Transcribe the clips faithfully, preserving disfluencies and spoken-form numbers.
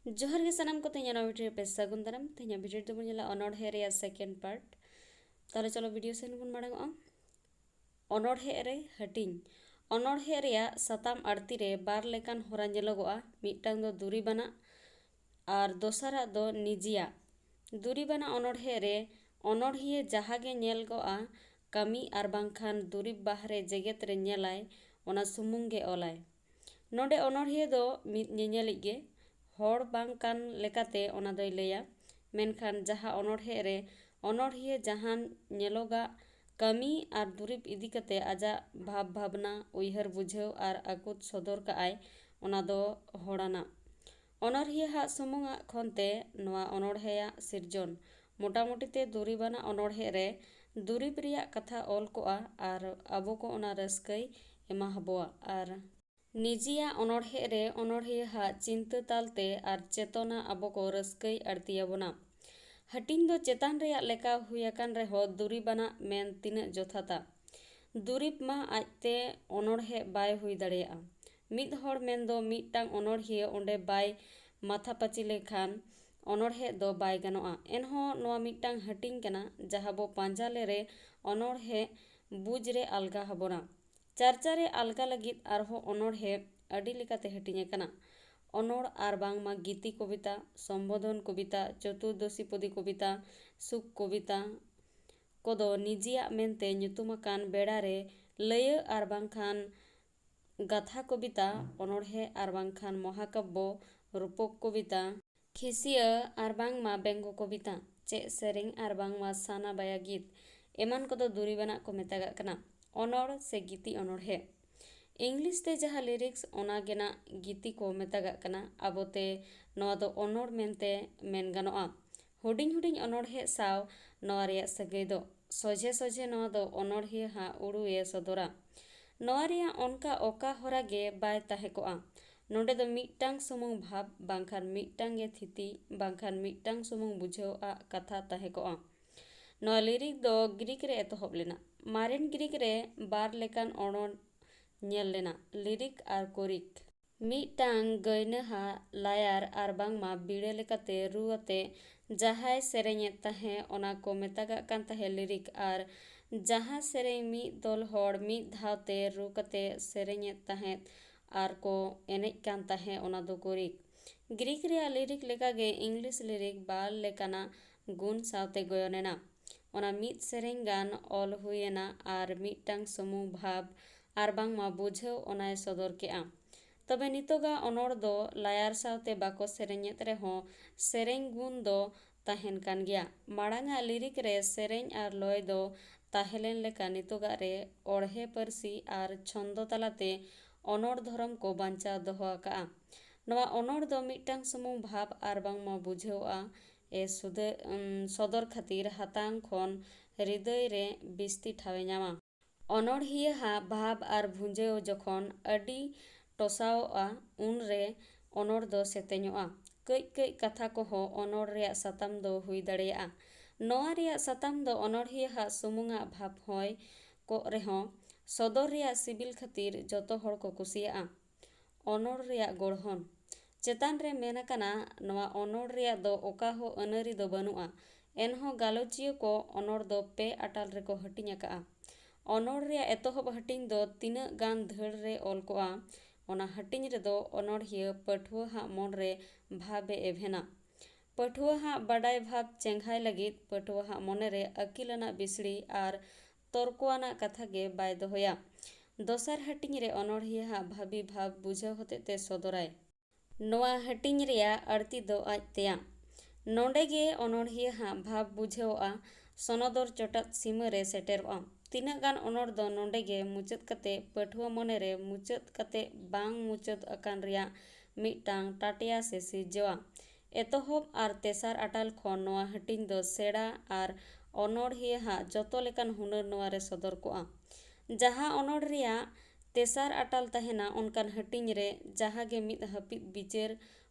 ᱡᱚᱦᱟᱨ ᱜᱮ ᱥᱟᱱᱟᱢ ᱠᱚ, ᱛᱮᱦᱮᱧᱟᱜ ᱱᱚᱣᱟ ᱵᱷᱤᱰᱤᱭᱳ ᱨᱮ ᱯᱮ ᱥᱟᱹᱜᱩᱱ ᱫᱟᱨᱟᱢ᱾ ᱛᱮᱦᱮᱧᱟᱜ ᱵᱷᱤᱰᱤᱭᱳ ᱨᱮᱫᱚ ᱵᱚᱱ ᱧᱮᱞᱟ ᱚᱱᱚᱬᱦᱮ ᱨᱮᱭᱟᱜ ᱥᱮᱠᱮᱱᱰ ᱯᱟᱨᱴ᱾ ᱛᱟᱦᱚᱞᱮ ᱪᱚᱞᱚ ᱵᱷᱤᱰᱤᱭᱳ ᱥᱮᱱ ᱵᱚᱱ ᱢᱟᱲᱟᱝᱚᱜᱼᱟ᱾ ᱚᱱᱚᱬᱦᱮ ᱨᱮ ᱦᱟᱹᱴᱤᱧ᱾ ᱚᱱᱚᱬᱦᱮ ᱨᱮᱭᱟᱜ ᱥᱟᱛᱟᱢ ᱟᱹᱲᱛᱤ ᱨᱮ ᱵᱟᱨ ᱞᱮᱠᱟᱱ ᱦᱚᱨᱟ ᱧᱮᱞᱚᱜᱚᱜᱼᱟ, ᱢᱤᱫᱴᱟᱝ ᱫᱚ ᱫᱩᱨᱤᱵᱟᱱᱟᱜ ᱟᱨ ᱫᱚᱥᱟᱨᱟᱜ ᱫᱚ ᱱᱤᱡᱤᱭᱟᱜ᱾ ᱫᱩᱨᱤᱵᱟᱱᱟᱜ ᱚᱱᱚᱬᱦᱮ ᱨᱮ ᱚᱱᱚᱬᱦᱤᱭᱟᱹ ᱡᱟᱦᱟᱸ ᱜᱮ ᱧᱮᱞ ᱜᱚᱜᱼᱟ, ᱠᱟᱹᱢᱤ ᱟᱨ ᱵᱟᱝᱠᱷᱟᱱ ᱫᱩᱨᱤᱵ ᱵᱟᱦᱨᱮ ᱡᱮᱜᱮᱛ ᱨᱮ ᱧᱮᱞᱟᱭ, ᱚᱱᱟ ᱥᱩᱢᱩᱝ ᱜᱮ ᱚᱞᱟᱭ᱾ ᱱᱚᱰᱮ ᱚᱱᱚᱬᱦᱤᱭᱟᱹ ᱫᱚ ᱢᱤᱫ ᱧᱮᱧᱮᱞᱤᱡ ᱜᱮ, ᱦᱚᱲ ᱵᱟᱝ ᱠᱟᱱ ᱞᱮᱠᱟᱛᱮ ᱚᱱᱟ ᱫᱚᱭ ᱞᱟᱹᱭᱟ᱾ ᱢᱮᱱᱠᱷᱟᱱ ᱡᱟᱦᱟᱸ ᱚᱱᱚᱬᱦᱮ ᱨᱮ ᱚᱱᱚᱬᱦᱤᱭᱟᱹ ᱡᱟᱦᱟᱱ ᱧᱮᱞᱚᱜᱟᱜ ᱠᱟᱹᱢᱤ ᱟᱨ ᱫᱩᱨᱤᱵ ᱤᱫᱤ ᱠᱟᱛᱮ ᱟᱡᱟᱜ ᱵᱷᱟᱵᱽ ᱵᱷᱟᱵᱽᱱᱟ, ᱩᱭᱦᱟᱹᱨ ᱵᱩᱡᱷᱟᱹᱣ ᱟᱨ ᱟᱹᱠᱩᱛ ᱥᱚᱫᱚᱨ ᱠᱟᱜᱼᱟᱭ, ᱚᱱᱟ ᱫᱚ ᱦᱚᱲᱟᱱᱟᱜ᱾ ᱚᱱᱚᱬᱦᱤᱭᱟᱹ ᱦᱟᱜ ᱥᱩᱢᱩᱝ ᱟᱜ ᱠᱷᱚᱱ ᱛᱮ ᱱᱚᱣᱟ ᱚᱱᱚᱬᱦᱮᱭᱟᱜ ᱥᱤᱨᱡᱚᱱ᱾ ᱢᱚᱴᱟᱢᱩᱴᱤ ᱛᱮ ᱫᱩᱨᱤᱵᱟᱱᱟᱜ ᱚᱱᱚᱬᱦᱮ ᱨᱮ ᱫᱩᱨᱤᱵ ᱨᱮᱭᱟᱜ ᱠᱟᱛᱷᱟ ᱚᱞ ᱠᱚᱜᱼᱟ ᱟᱨ ᱟᱵᱚ ᱠᱚ ᱚᱱᱟ ᱨᱟᱹᱥᱠᱟᱹᱭ ᱮᱢᱟ ᱦᱟᱵᱚᱣᱟ᱾ ᱟᱨ ᱱᱤᱡᱤᱭᱟᱜ ᱚᱱᱚᱬᱦᱮ ᱨᱮ ᱚᱱᱚᱬᱦᱤᱭᱟᱹ ᱦᱟᱜ ᱪᱤᱱᱛᱟᱹ ᱛᱟᱞᱛᱮ ᱟᱨ ᱪᱮᱛᱚᱱᱟ ᱟᱵᱚ ᱠᱚ ᱨᱟᱹᱥᱠᱟᱹᱭ ᱟᱹᱲᱛᱤᱭᱟᱵᱚᱱᱟ᱾ ᱦᱟᱹᱴᱤᱧ ᱫᱚ ᱪᱮᱛᱟᱱ ᱨᱮᱭᱟᱜ ᱞᱮᱠᱟ ᱦᱩᱭ ᱟᱠᱟᱱ ᱨᱮᱦᱚᱸ ᱫᱩᱨᱤᱵᱟᱱᱟᱜ ᱢᱮᱱ ᱛᱤᱱᱟᱹᱜ ᱡᱚᱛᱷᱟᱛᱟ? ᱫᱩᱨᱤᱵ ᱢᱟ ᱟᱡᱛᱮ ᱚᱱᱚᱬᱦᱮ ᱵᱟᱭ ᱦᱩᱭ ᱫᱟᱲᱮᱭᱟᱜᱼᱟ᱾ ᱢᱤᱫ ᱦᱚᱲ ᱢᱮᱱᱫᱚ ᱢᱤᱫᱴᱟᱝ ᱚᱱᱚᱬᱦᱤᱭᱟᱹ ᱚᱸᱰᱮ ᱵᱟᱭ ᱢᱟᱛᱷᱟᱯᱟᱹᱪᱤ ᱞᱮᱠᱷᱟᱱ ᱚᱱᱚᱬᱦᱮ ᱫᱚ ᱵᱟᱭ ᱜᱟᱱᱚᱜᱼᱟ᱾ ᱮᱱᱦᱚᱸ ᱱᱚᱣᱟ ᱢᱤᱫᱴᱟᱝ ᱦᱟᱹᱴᱤᱧ ᱠᱟᱱᱟ, ᱡᱟᱦᱟᱸ ᱵᱚ ᱯᱟᱸᱡᱟ ᱞᱮᱨᱮ ᱚᱱᱚᱬᱦᱮ ᱵᱩᱡᱽ ᱨᱮ ᱟᱞᱜᱟ ᱦᱟᱵᱚᱱᱟ᱾ ᱪᱟᱨᱪᱟ ᱨᱮ ᱟᱞᱜᱟ ᱞᱟᱹᱜᱤᱫ ᱟᱨᱦᱚᱸ ᱚᱱᱚᱬᱦᱮ ᱟᱹᱰᱤ ᱞᱮᱠᱟᱛᱮ ᱦᱟᱹᱴᱤᱧ ᱟᱠᱟᱱᱟ᱾ ᱚᱱᱚᱬ ᱟᱨ ᱵᱟᱝᱢᱟ ᱜᱤᱛᱤ ᱠᱚᱵᱤᱛᱟ, ᱥᱚᱢᱵᱳᱫᱷᱚᱱ ᱠᱚᱵᱤᱛᱟ, ᱪᱚᱛᱩᱨᱫᱚᱥᱤ ᱯᱚᱫᱤ ᱠᱚᱵᱤᱛᱟ, ᱥᱩᱠ ᱠᱚᱵᱤᱛᱟ ᱠᱚᱫᱚ ᱱᱤᱡᱮᱭᱟᱜ ᱢᱮᱱᱛᱮ ᱧᱩᱛᱩᱢ ᱟᱠᱟᱱ ᱵᱮᱲᱟ ᱨᱮ ᱞᱟᱹᱭᱟᱹᱜ ᱟᱨ ᱵᱟᱝᱠᱷᱟᱱ ᱜᱟᱛᱷᱟ ᱠᱚᱵᱤᱛᱟ, ᱚᱱᱚᱬᱦᱮ ᱟᱨ ᱵᱟᱝᱠᱷᱟᱱ ᱢᱚᱦᱟᱠᱟᱵᱵᱚ, ᱨᱩᱯᱚᱠ ᱠᱚᱵᱤᱛᱟ, ᱠᱷᱤᱥᱤᱭᱟᱹ ᱟᱨ ᱵᱟᱝᱢᱟ ᱵᱮᱝᱜᱚ ᱠᱚᱵᱤᱛᱟ, ᱪᱮᱫ ᱥᱮᱨᱮᱧ ᱟᱨ ᱵᱟᱝᱢᱟ ᱥᱟᱱᱟ ᱵᱟᱭᱟ ᱜᱤᱛ ᱮᱢᱟᱱ ᱠᱚᱫᱚ ᱫᱩᱨᱤᱵᱟᱱᱟᱜ ᱠᱚ ᱢᱮᱛᱟᱜᱟᱜ ᱠᱟᱱᱟ᱾ ᱚᱱᱚᱬ ᱥᱮ ᱜᱤᱛᱤ ᱚᱱᱚᱬᱦᱮ᱾ ᱤᱝᱞᱤᱥ ᱛᱮ ᱡᱟᱦᱟᱸ ᱞᱤᱨᱤᱠᱥ, ᱚᱱᱟ ᱜᱮ ᱱᱟᱜ ᱜᱤᱛᱤ ᱠᱚ ᱢᱮᱛᱟᱜᱟᱜ ᱠᱟᱱᱟ᱾ ᱟᱵᱚᱛᱮ ᱱᱚᱣᱟ ᱫᱚ ᱚᱱᱚᱬ ᱢᱮᱱᱛᱮ ᱢᱮᱱ ᱜᱟᱱᱚᱜᱼᱟ᱾ ᱦᱩᱰᱤᱧ ᱦᱩᱰᱤᱧ ᱚᱱᱚᱬᱦᱮ ᱥᱟᱶ ᱱᱚᱣᱟ ᱨᱮᱭᱟᱜ ᱥᱟᱹᱜᱟᱹᱭ ᱫᱚ ᱥᱚᱡᱷᱮ ᱥᱚᱡᱷᱮ ᱱᱚᱣᱟ ᱫᱚ ᱚᱱᱚᱬᱦᱤᱭᱟᱹ ᱦᱟᱜ ᱩᱲᱩᱭᱮ ᱥᱚᱫᱚᱨᱟ᱾ ᱱᱚᱣᱟ ᱨᱮᱭᱟᱜ ᱚᱱᱠᱟ ᱚᱠᱟ ᱦᱚᱨᱟ ᱜᱮ ᱵᱟᱭ ᱛᱟᱦᱮᱸ ᱠᱚᱜᱼᱟ᱾ ᱱᱚᱰᱮ ᱫᱚ ᱢᱤᱫᱴᱟᱝ ᱥᱩᱢᱩᱝ ᱵᱷᱟᱵᱽ ᱵᱟᱝᱠᱷᱟᱱ ᱢᱤᱫᱴᱟᱝ ᱜᱮ ᱛᱷᱤᱛᱤ ᱵᱟᱝᱠᱷᱟᱱ ᱢᱤᱫᱴᱟᱝ ᱥᱩᱢᱩᱝ ᱵᱩᱡᱷᱟᱹᱣ ᱟᱜ ᱠᱟᱛᱷᱟ ᱛᱟᱦᱮᱸ ᱠᱚᱜᱼᱟ᱾ ᱱᱚᱣᱟ ᱞᱤᱨᱤᱠ ᱫᱚ ᱜᱨᱤᱠ ᱨᱮ ᱮᱛᱚᱦᱚᱵ ᱞᱮᱱᱟ᱾ ᱢᱟᱨᱮᱱ ᱜᱨᱤᱠ ᱨᱮ ᱵᱟᱨ ᱞᱮᱠᱟᱱ ᱚᱱᱚᱬ ᱧᱮᱞ ᱞᱮᱱᱟ, ᱞᱤᱨᱤᱠ ᱟᱨ ᱠᱳᱨᱤᱠ᱾ ᱢᱤᱫᱴᱟᱝ ᱜᱟᱹᱭᱱᱟᱹᱦᱟᱜ ᱞᱟᱭᱟᱨ ᱟᱨ ᱵᱟᱝᱢᱟ ᱵᱤᱲᱟᱹ ᱞᱮᱠᱟᱛᱮ ᱨᱩ ᱟᱛᱮ ᱡᱟᱦᱟᱸᱭ ᱥᱮᱨᱮᱧᱮᱫ ᱛᱟᱦᱮᱸ, ᱚᱱᱟ ᱠᱚ ᱢᱮᱛᱟᱜᱟᱜ ᱠᱟᱱ ᱛᱟᱦᱮᱸ ᱞᱤᱨᱤᱠ᱾ ᱟᱨ ᱡᱟᱦᱟᱸ ᱥᱮᱨᱮᱧ ᱢᱤᱫ ᱫᱚᱞ ᱦᱚᱲ ᱢᱤᱫ ᱫᱷᱟᱣ ᱛᱮ ᱨᱩ ᱠᱟᱛᱮ ᱥᱮᱨᱮᱧᱮᱫ ᱛᱟᱦᱮᱸᱫ ᱟᱨ ᱠᱚ ᱮᱱᱮᱡ ᱠᱟᱱ ᱛᱟᱦᱮᱸ, ᱚᱱᱟ ᱫᱚ ᱜᱨᱤᱠ᱾ ᱜᱨᱤᱠ ᱨᱮᱭᱟᱜ ᱞᱤᱨᱤᱠ ᱞᱮᱠᱟᱜᱮ ᱤᱝᱞᱤᱥ ᱞᱤᱨᱤᱠ ᱵᱟᱨ ᱞᱮᱠᱟᱱᱟᱜ ᱜᱩᱱ ᱥᱟᱶᱛᱮ ᱜᱚᱭᱚᱱ ᱮᱱᱟ᱾ ᱚᱱᱟ ᱢᱤᱫ ᱥᱮᱨᱮᱧ ᱜᱟᱱ ᱚᱞ ᱦᱩᱭ ᱮᱱᱟ ᱟᱨ ᱢᱤᱫᱴᱟᱝ ᱥᱩᱢᱩᱝ ᱵᱷᱟᱵᱽ ᱟᱨ ᱵᱟᱝᱢᱟ ᱵᱩᱡᱷᱟᱹᱣ ᱚᱱᱟᱭ ᱥᱚᱫᱚᱨ ᱠᱮᱜᱼᱟ᱾ ᱛᱚᱵᱮ ᱱᱤᱛᱚᱜᱟᱜ ᱚᱱᱚᱬ ᱫᱚ ᱞᱟᱭᱟᱨ ᱥᱟᱶᱛᱮ ᱵᱟᱠᱚ ᱥᱮᱨᱮᱧᱮᱫ ᱨᱮᱦᱚᱸ ᱥᱮᱨᱮᱧ ᱜᱩᱱ ᱫᱚ ᱛᱟᱦᱮᱱ ᱠᱟᱱ ᱜᱮᱭᱟ᱾ ᱢᱟᱲᱟᱝᱟᱜ ᱞᱤᱨᱤᱠ ᱨᱮ ᱥᱮᱨᱮᱧ ᱟᱨ ᱞᱚᱭ ᱫᱚ ᱛᱟᱦᱮᱸ ᱞᱮᱱ ᱞᱮᱠᱟ ᱱᱤᱛᱚᱜᱟᱜ ᱨᱮ ᱚᱬᱦᱮ ᱯᱟᱹᱨᱥᱤ ᱟᱨ ᱪᱷᱚᱱᱫᱚ ᱛᱟᱞᱟᱛᱮ ᱚᱱᱚᱬ ᱫᱷᱚᱨᱚᱢ ᱠᱚ ᱵᱟᱧᱪᱟᱣ ᱫᱚᱦᱚ ᱟᱠᱟᱜᱼᱟ᱾ ᱱᱚᱣᱟ ᱚᱱᱚᱬ ᱫᱚ ᱢᱤᱫᱴᱟᱝ ᱥᱩᱢᱩᱝ ᱵᱷᱟᱵᱽ ᱟᱨ ᱵᱟᱝᱢᱟ ᱵᱩᱡᱷᱟᱹᱣᱜᱼᱟ ᱮ ᱥᱩᱫᱷᱟᱹ-, ᱩᱢ, ᱥᱚᱫᱚᱨ ᱠᱷᱟᱹᱛᱤᱨ ᱦᱟᱛᱟᱝ ᱠᱷᱚᱱ ᱦᱨᱤᱫᱟᱹᱭ ᱨᱮ ᱵᱤᱥᱛᱤ ᱴᱷᱟᱶᱮ ᱧᱟᱢᱟ᱾ ᱚᱱᱚᱬᱦᱤᱭᱟᱹ ᱦᱟᱜ ᱵᱷᱟᱵᱽ ᱟᱨ ᱵᱷᱩᱸᱡᱟᱹᱣ ᱡᱚᱠᱷᱚᱱ ᱟᱹᱰᱤ ᱴᱚᱥᱟᱣᱚᱜᱼᱟ, ᱩᱱᱨᱮ ᱚᱱᱚᱬ ᱫᱚ ᱥᱮᱛᱮᱧᱚᱜᱼᱟ᱾ ᱠᱟᱹᱡ ᱠᱟᱹᱡ ᱠᱟᱛᱷᱟ ᱠᱚᱦᱚᱸ ᱚᱱᱚᱬ ᱨᱮᱭᱟᱜ ᱥᱟᱛᱟᱢ ᱫᱚ ᱦᱩᱭ ᱫᱟᱲᱮᱭᱟᱜᱼᱟ᱾ ᱱᱚᱣᱟ ᱨᱮᱭᱟᱜ ᱥᱟᱛᱟᱢ ᱫᱚ ᱚᱱᱚᱬᱦᱤᱭᱟᱹ ᱦᱟᱜ ᱥᱩᱢᱩᱝᱟᱜ ᱵᱷᱟᱵᱽ ᱦᱚᱭ ᱠᱚᱜ ᱨᱮᱦᱚᱸ, ᱥᱚᱫᱚᱨ ᱨᱮᱭᱟᱜ ᱥᱤᱵᱤᱞ ᱠᱷᱟᱹᱛᱤᱨ ᱡᱚᱛᱚ ᱦᱚᱲ ᱠᱚ ᱠᱩᱥᱤᱭᱟᱜᱼᱟ᱾ ᱚᱱᱚᱬ ᱨᱮᱭᱟᱜ ᱜᱚᱲᱦᱚᱱ᱾ ᱪᱮᱛᱟᱱ ᱨᱮ ᱢᱮᱱ ᱟᱠᱟᱱᱟ, ᱱᱚᱣᱟ ᱚᱱᱚᱬ ᱨᱮᱭᱟᱜ ᱫᱚ ᱚᱠᱟ ᱦᱚᱸ ᱟᱹᱱᱟᱹᱨᱤ ᱫᱚ ᱵᱟᱹᱱᱩᱜᱼᱟ᱾ ᱮᱱᱦᱚᱸ ᱜᱟᱞᱚᱪᱤᱭᱟᱹ ᱠᱚ ᱚᱱᱚᱬ ᱫᱚ ᱯᱮ ᱟᱴᱟᱞ ᱨᱮᱠᱚ ᱦᱟᱹᱴᱤᱧ ᱟᱠᱟᱜᱼᱟ᱾ ᱚᱱᱚᱬ ᱨᱮᱭᱟᱜ ᱮᱛᱚᱦᱚᱵ ᱦᱟᱹᱴᱤᱧ ᱫᱚ ᱛᱤᱱᱟᱹᱜ ᱜᱟᱱ ᱫᱷᱟᱹᱲ ᱨᱮ ᱚᱞ ᱠᱚᱜᱼᱟ, ᱚᱱᱟ ᱦᱟᱹᱴᱤᱧ ᱨᱮᱫᱚ ᱚᱱᱚᱬᱦᱤᱭᱟᱹ ᱯᱟᱹᱴᱷᱩᱣᱟᱹ ᱦᱟᱜ ᱢᱚᱱ ᱨᱮ ᱵᱷᱟᱵᱽ ᱮ ᱮᱵᱷᱮᱱᱟ᱾ ᱯᱟᱹᱴᱷᱩᱣᱟᱹ ᱦᱟᱜ ᱵᱟᱰᱟᱭ ᱵᱷᱟᱵᱽ ᱪᱮᱸᱜᱷᱟᱭ ᱞᱟᱹᱜᱤᱫ ᱯᱟᱹᱴᱷᱩᱣᱟᱹ ᱦᱟᱜ ᱢᱚᱱᱮ ᱨᱮ ᱟᱹᱠᱤᱞ ᱟᱱᱟᱜ ᱵᱤᱥᱲᱤ ᱟᱨ ᱛᱚᱨᱠᱚ ᱟᱱᱟᱜ ᱠᱟᱛᱷᱟ ᱜᱮ ᱵᱟᱭ ᱫᱚᱦᱚᱭᱟ᱾ ᱫᱚᱥᱟᱨ ᱦᱟᱹᱴᱤᱧ ᱨᱮ ᱚᱱᱚᱬᱦᱤᱭᱟᱹ ᱦᱟᱜ ᱵᱷᱟᱹᱵᱤ ᱵᱷᱟᱵᱽ ᱵᱩᱡᱷᱟᱹᱣ ᱦᱚᱛᱮᱛᱮ ᱥᱚᱫᱚᱨᱟᱭ᱾ ᱱᱚᱣᱟ ᱦᱟᱹᱴᱤᱧ ᱨᱮᱭᱟᱜ ᱟᱹᱲᱛᱤ ᱫᱚ ᱟᱡ ᱛᱮᱭᱟᱜ᱾ ᱱᱚᱰᱮ ᱜᱮ ᱚᱱᱚᱬᱦᱤᱭᱟᱹ ᱦᱟᱜ ᱵᱷᱟᱵᱽ ᱵᱩᱡᱷᱟᱹᱣᱜᱼᱟ ᱥᱚᱱᱚᱫᱚᱨ ᱪᱚᱴᱟᱛ ᱥᱤᱢᱟᱹ ᱨᱮ ᱥᱮᱴᱮᱨᱚᱜᱼᱟ᱾ ᱛᱤᱱᱟᱹᱜ ᱜᱟᱱ ᱚᱱᱚᱬ ᱫᱚ ᱱᱚᱰᱮ ᱜᱮ ᱢᱩᱪᱟᱹᱫ ᱠᱟᱛᱮ ᱯᱟᱹᱴᱷᱩᱣᱟᱹ ᱢᱚᱱᱮ ᱨᱮ ᱢᱩᱪᱟᱹᱫ ᱠᱟᱛᱮ ᱵᱟᱝ ᱢᱩᱪᱟᱹᱫ ᱟᱠᱟᱱ ᱨᱮᱭᱟᱜ ᱢᱤᱫᱴᱟᱝ ᱴᱟᱴᱭᱟ ᱥᱮ ᱥᱤᱨᱡᱟᱹᱣᱟ᱾ ᱮᱛᱚᱦᱚᱵ ᱟᱨ ᱛᱮᱥᱟᱨ ᱟᱴᱟᱞ ᱠᱷᱚᱱ ᱱᱚᱣᱟ ᱦᱟᱹᱴᱤᱧ ᱫᱚ ᱥᱮᱬᱟ ᱟᱨ ᱚᱱᱚᱬᱦᱤᱭᱟᱹ ᱦᱟᱜ ᱡᱚᱛᱚ ᱞᱮᱠᱟᱱ ᱦᱩᱱᱟᱹᱨ ᱱᱚᱣᱟ ᱨᱮ ᱥᱚᱫᱚᱨ ᱠᱚᱜᱼᱟ᱾ ᱡᱟᱦᱟᱸ ᱚᱱᱚᱬ ᱨᱮᱭᱟᱜ ᱛᱮᱥᱟᱨ ᱟᱴᱟᱞ ᱛᱟᱦᱮᱱᱟ, ᱚᱱᱠᱟᱱ ᱦᱟᱹᱴᱤᱧ ᱨᱮ ᱡᱟᱦᱟᱸ ᱜᱮ ᱢᱤᱫ ᱦᱟᱹᱯᱤᱫ ᱵᱤᱪᱟᱹᱨ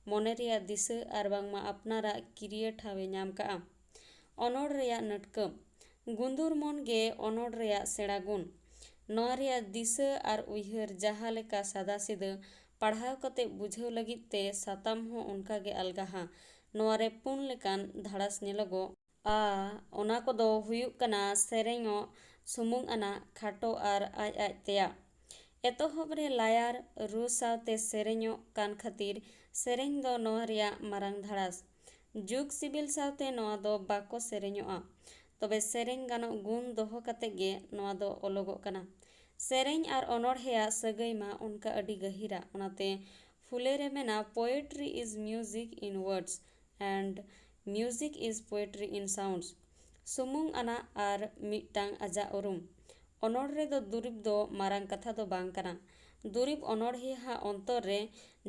ᱢᱚᱱᱮ ᱨᱮᱭᱟᱜ ᱫᱤᱥᱟᱹ ᱟᱨ ᱵᱟᱝᱢᱟ ᱟᱯᱱᱟᱨᱟᱜ ᱠᱤᱨᱤᱭᱟᱹ ᱴᱷᱟᱶ ᱮ ᱧᱟᱢ ᱠᱟᱜᱼᱟ᱾ ᱚᱱᱚᱬ ᱨᱮᱭᱟᱜ ᱱᱟᱹᱴᱠᱟᱹ᱾ ᱜᱩᱸᱫᱩᱨ ᱢᱚᱱ ᱜᱮ ᱚᱱᱚᱬ ᱨᱮᱭᱟᱜ ᱥᱮᱬᱟ ᱜᱩᱱ᱾ ᱱᱚᱣᱟ ᱨᱮᱭᱟᱜ ᱫᱤᱥᱟᱹ ᱟᱨ ᱩᱭᱦᱟᱹᱨ ᱡᱟᱦᱟᱸ ᱞᱮᱠᱟ ᱥᱟᱫᱟᱥᱤᱫᱟᱹ ᱯᱟᱲᱦᱟᱣ ᱠᱟᱛᱮ ᱵᱩᱡᱷᱟᱹᱣ ᱞᱟᱹᱜᱤᱫ ᱛᱮ ᱥᱟᱛᱟᱢ ᱦᱚᱸ ᱚᱱᱠᱟ ᱜᱮ ᱟᱞᱜᱟᱦᱟ᱾ ᱱᱚᱣᱟ ᱨᱮ ᱯᱩᱱ ᱞᱮᱠᱟᱱ ᱫᱷᱟᱲᱟᱥ ᱧᱮᱞᱚᱜᱚᱜᱼᱟ᱾ ᱚᱱᱟ ᱠᱚᱫᱚ ᱦᱩᱭᱩᱜ ᱠᱟᱱᱟ ᱥᱮᱨᱮᱧᱚᱜ ᱥᱩᱢᱩᱝ ᱟᱱᱟᱜ, ᱠᱷᱟᱴᱚ ᱟᱨ ᱟᱡ ᱟᱡ ᱛᱮᱭᱟᱜ᱾ ᱮᱛᱚᱦᱚᱵ ᱨᱮ ᱞᱟᱭᱟᱨ ᱨᱩ ᱥᱟᱶᱛᱮ ᱥᱮᱨᱮᱧᱚᱜ ᱠᱟᱱ ᱠᱷᱟᱹᱛᱤᱨ ᱥᱮᱨᱮᱧ ᱫᱚ ᱱᱚᱣᱟ ᱨᱮᱭᱟᱜ ᱢᱟᱨᱟᱝ ᱫᱷᱟᱲᱟᱥ᱾ ᱡᱩᱜᱽ ᱥᱤᱵᱤᱞ ᱥᱟᱶᱛᱮ ᱱᱚᱣᱟ ᱫᱚ ᱵᱟᱠᱚ ᱥᱮᱨᱮᱧᱚᱜᱼᱟ, ᱛᱚᱵᱮ ᱥᱮᱨᱮᱧ ᱜᱟᱱᱚᱜ ᱜᱩᱱ ᱫᱚᱦᱚ ᱠᱟᱛᱮ ᱜᱮ ᱱᱚᱣᱟ ᱫᱚ ᱚᱞᱚᱜᱚᱜ ᱠᱟᱱᱟ᱾ ᱥᱮᱨᱮᱧ ᱟᱨ ᱚᱱᱚᱬᱦᱮᱭᱟᱜ ᱥᱟᱹᱜᱟᱹᱭ ᱢᱟ ᱚᱱᱠᱟ ᱟᱹᱰᱤ ᱜᱟᱹᱦᱤᱨᱟ, ᱚᱱᱟᱛᱮ ᱯᱷᱩᱞᱮ ᱨᱮ ᱢᱮᱱᱟ, "Poetry is music in words and music is poetry in sounds᱾" ᱥᱩᱢᱩᱝ ᱟᱱᱟᱜ ᱟᱨ ᱢᱤᱫᱴᱟᱝ ᱟᱡᱟᱜ ᱩᱨᱩᱢ᱾ ᱚᱱᱚᱬ ᱨᱮᱫᱚ ᱫᱩᱨᱤᱵ ᱫᱚ ᱢᱟᱨᱟᱝ ᱠᱟᱛᱷᱟ ᱫᱚ ᱵᱟᱝ ᱠᱟᱱᱟ᱾ ᱫᱩᱨᱤᱵ ᱚᱱᱚᱬᱦᱤᱭᱟᱹ ᱟᱜ ᱚᱱᱛᱚᱨ ᱨᱮ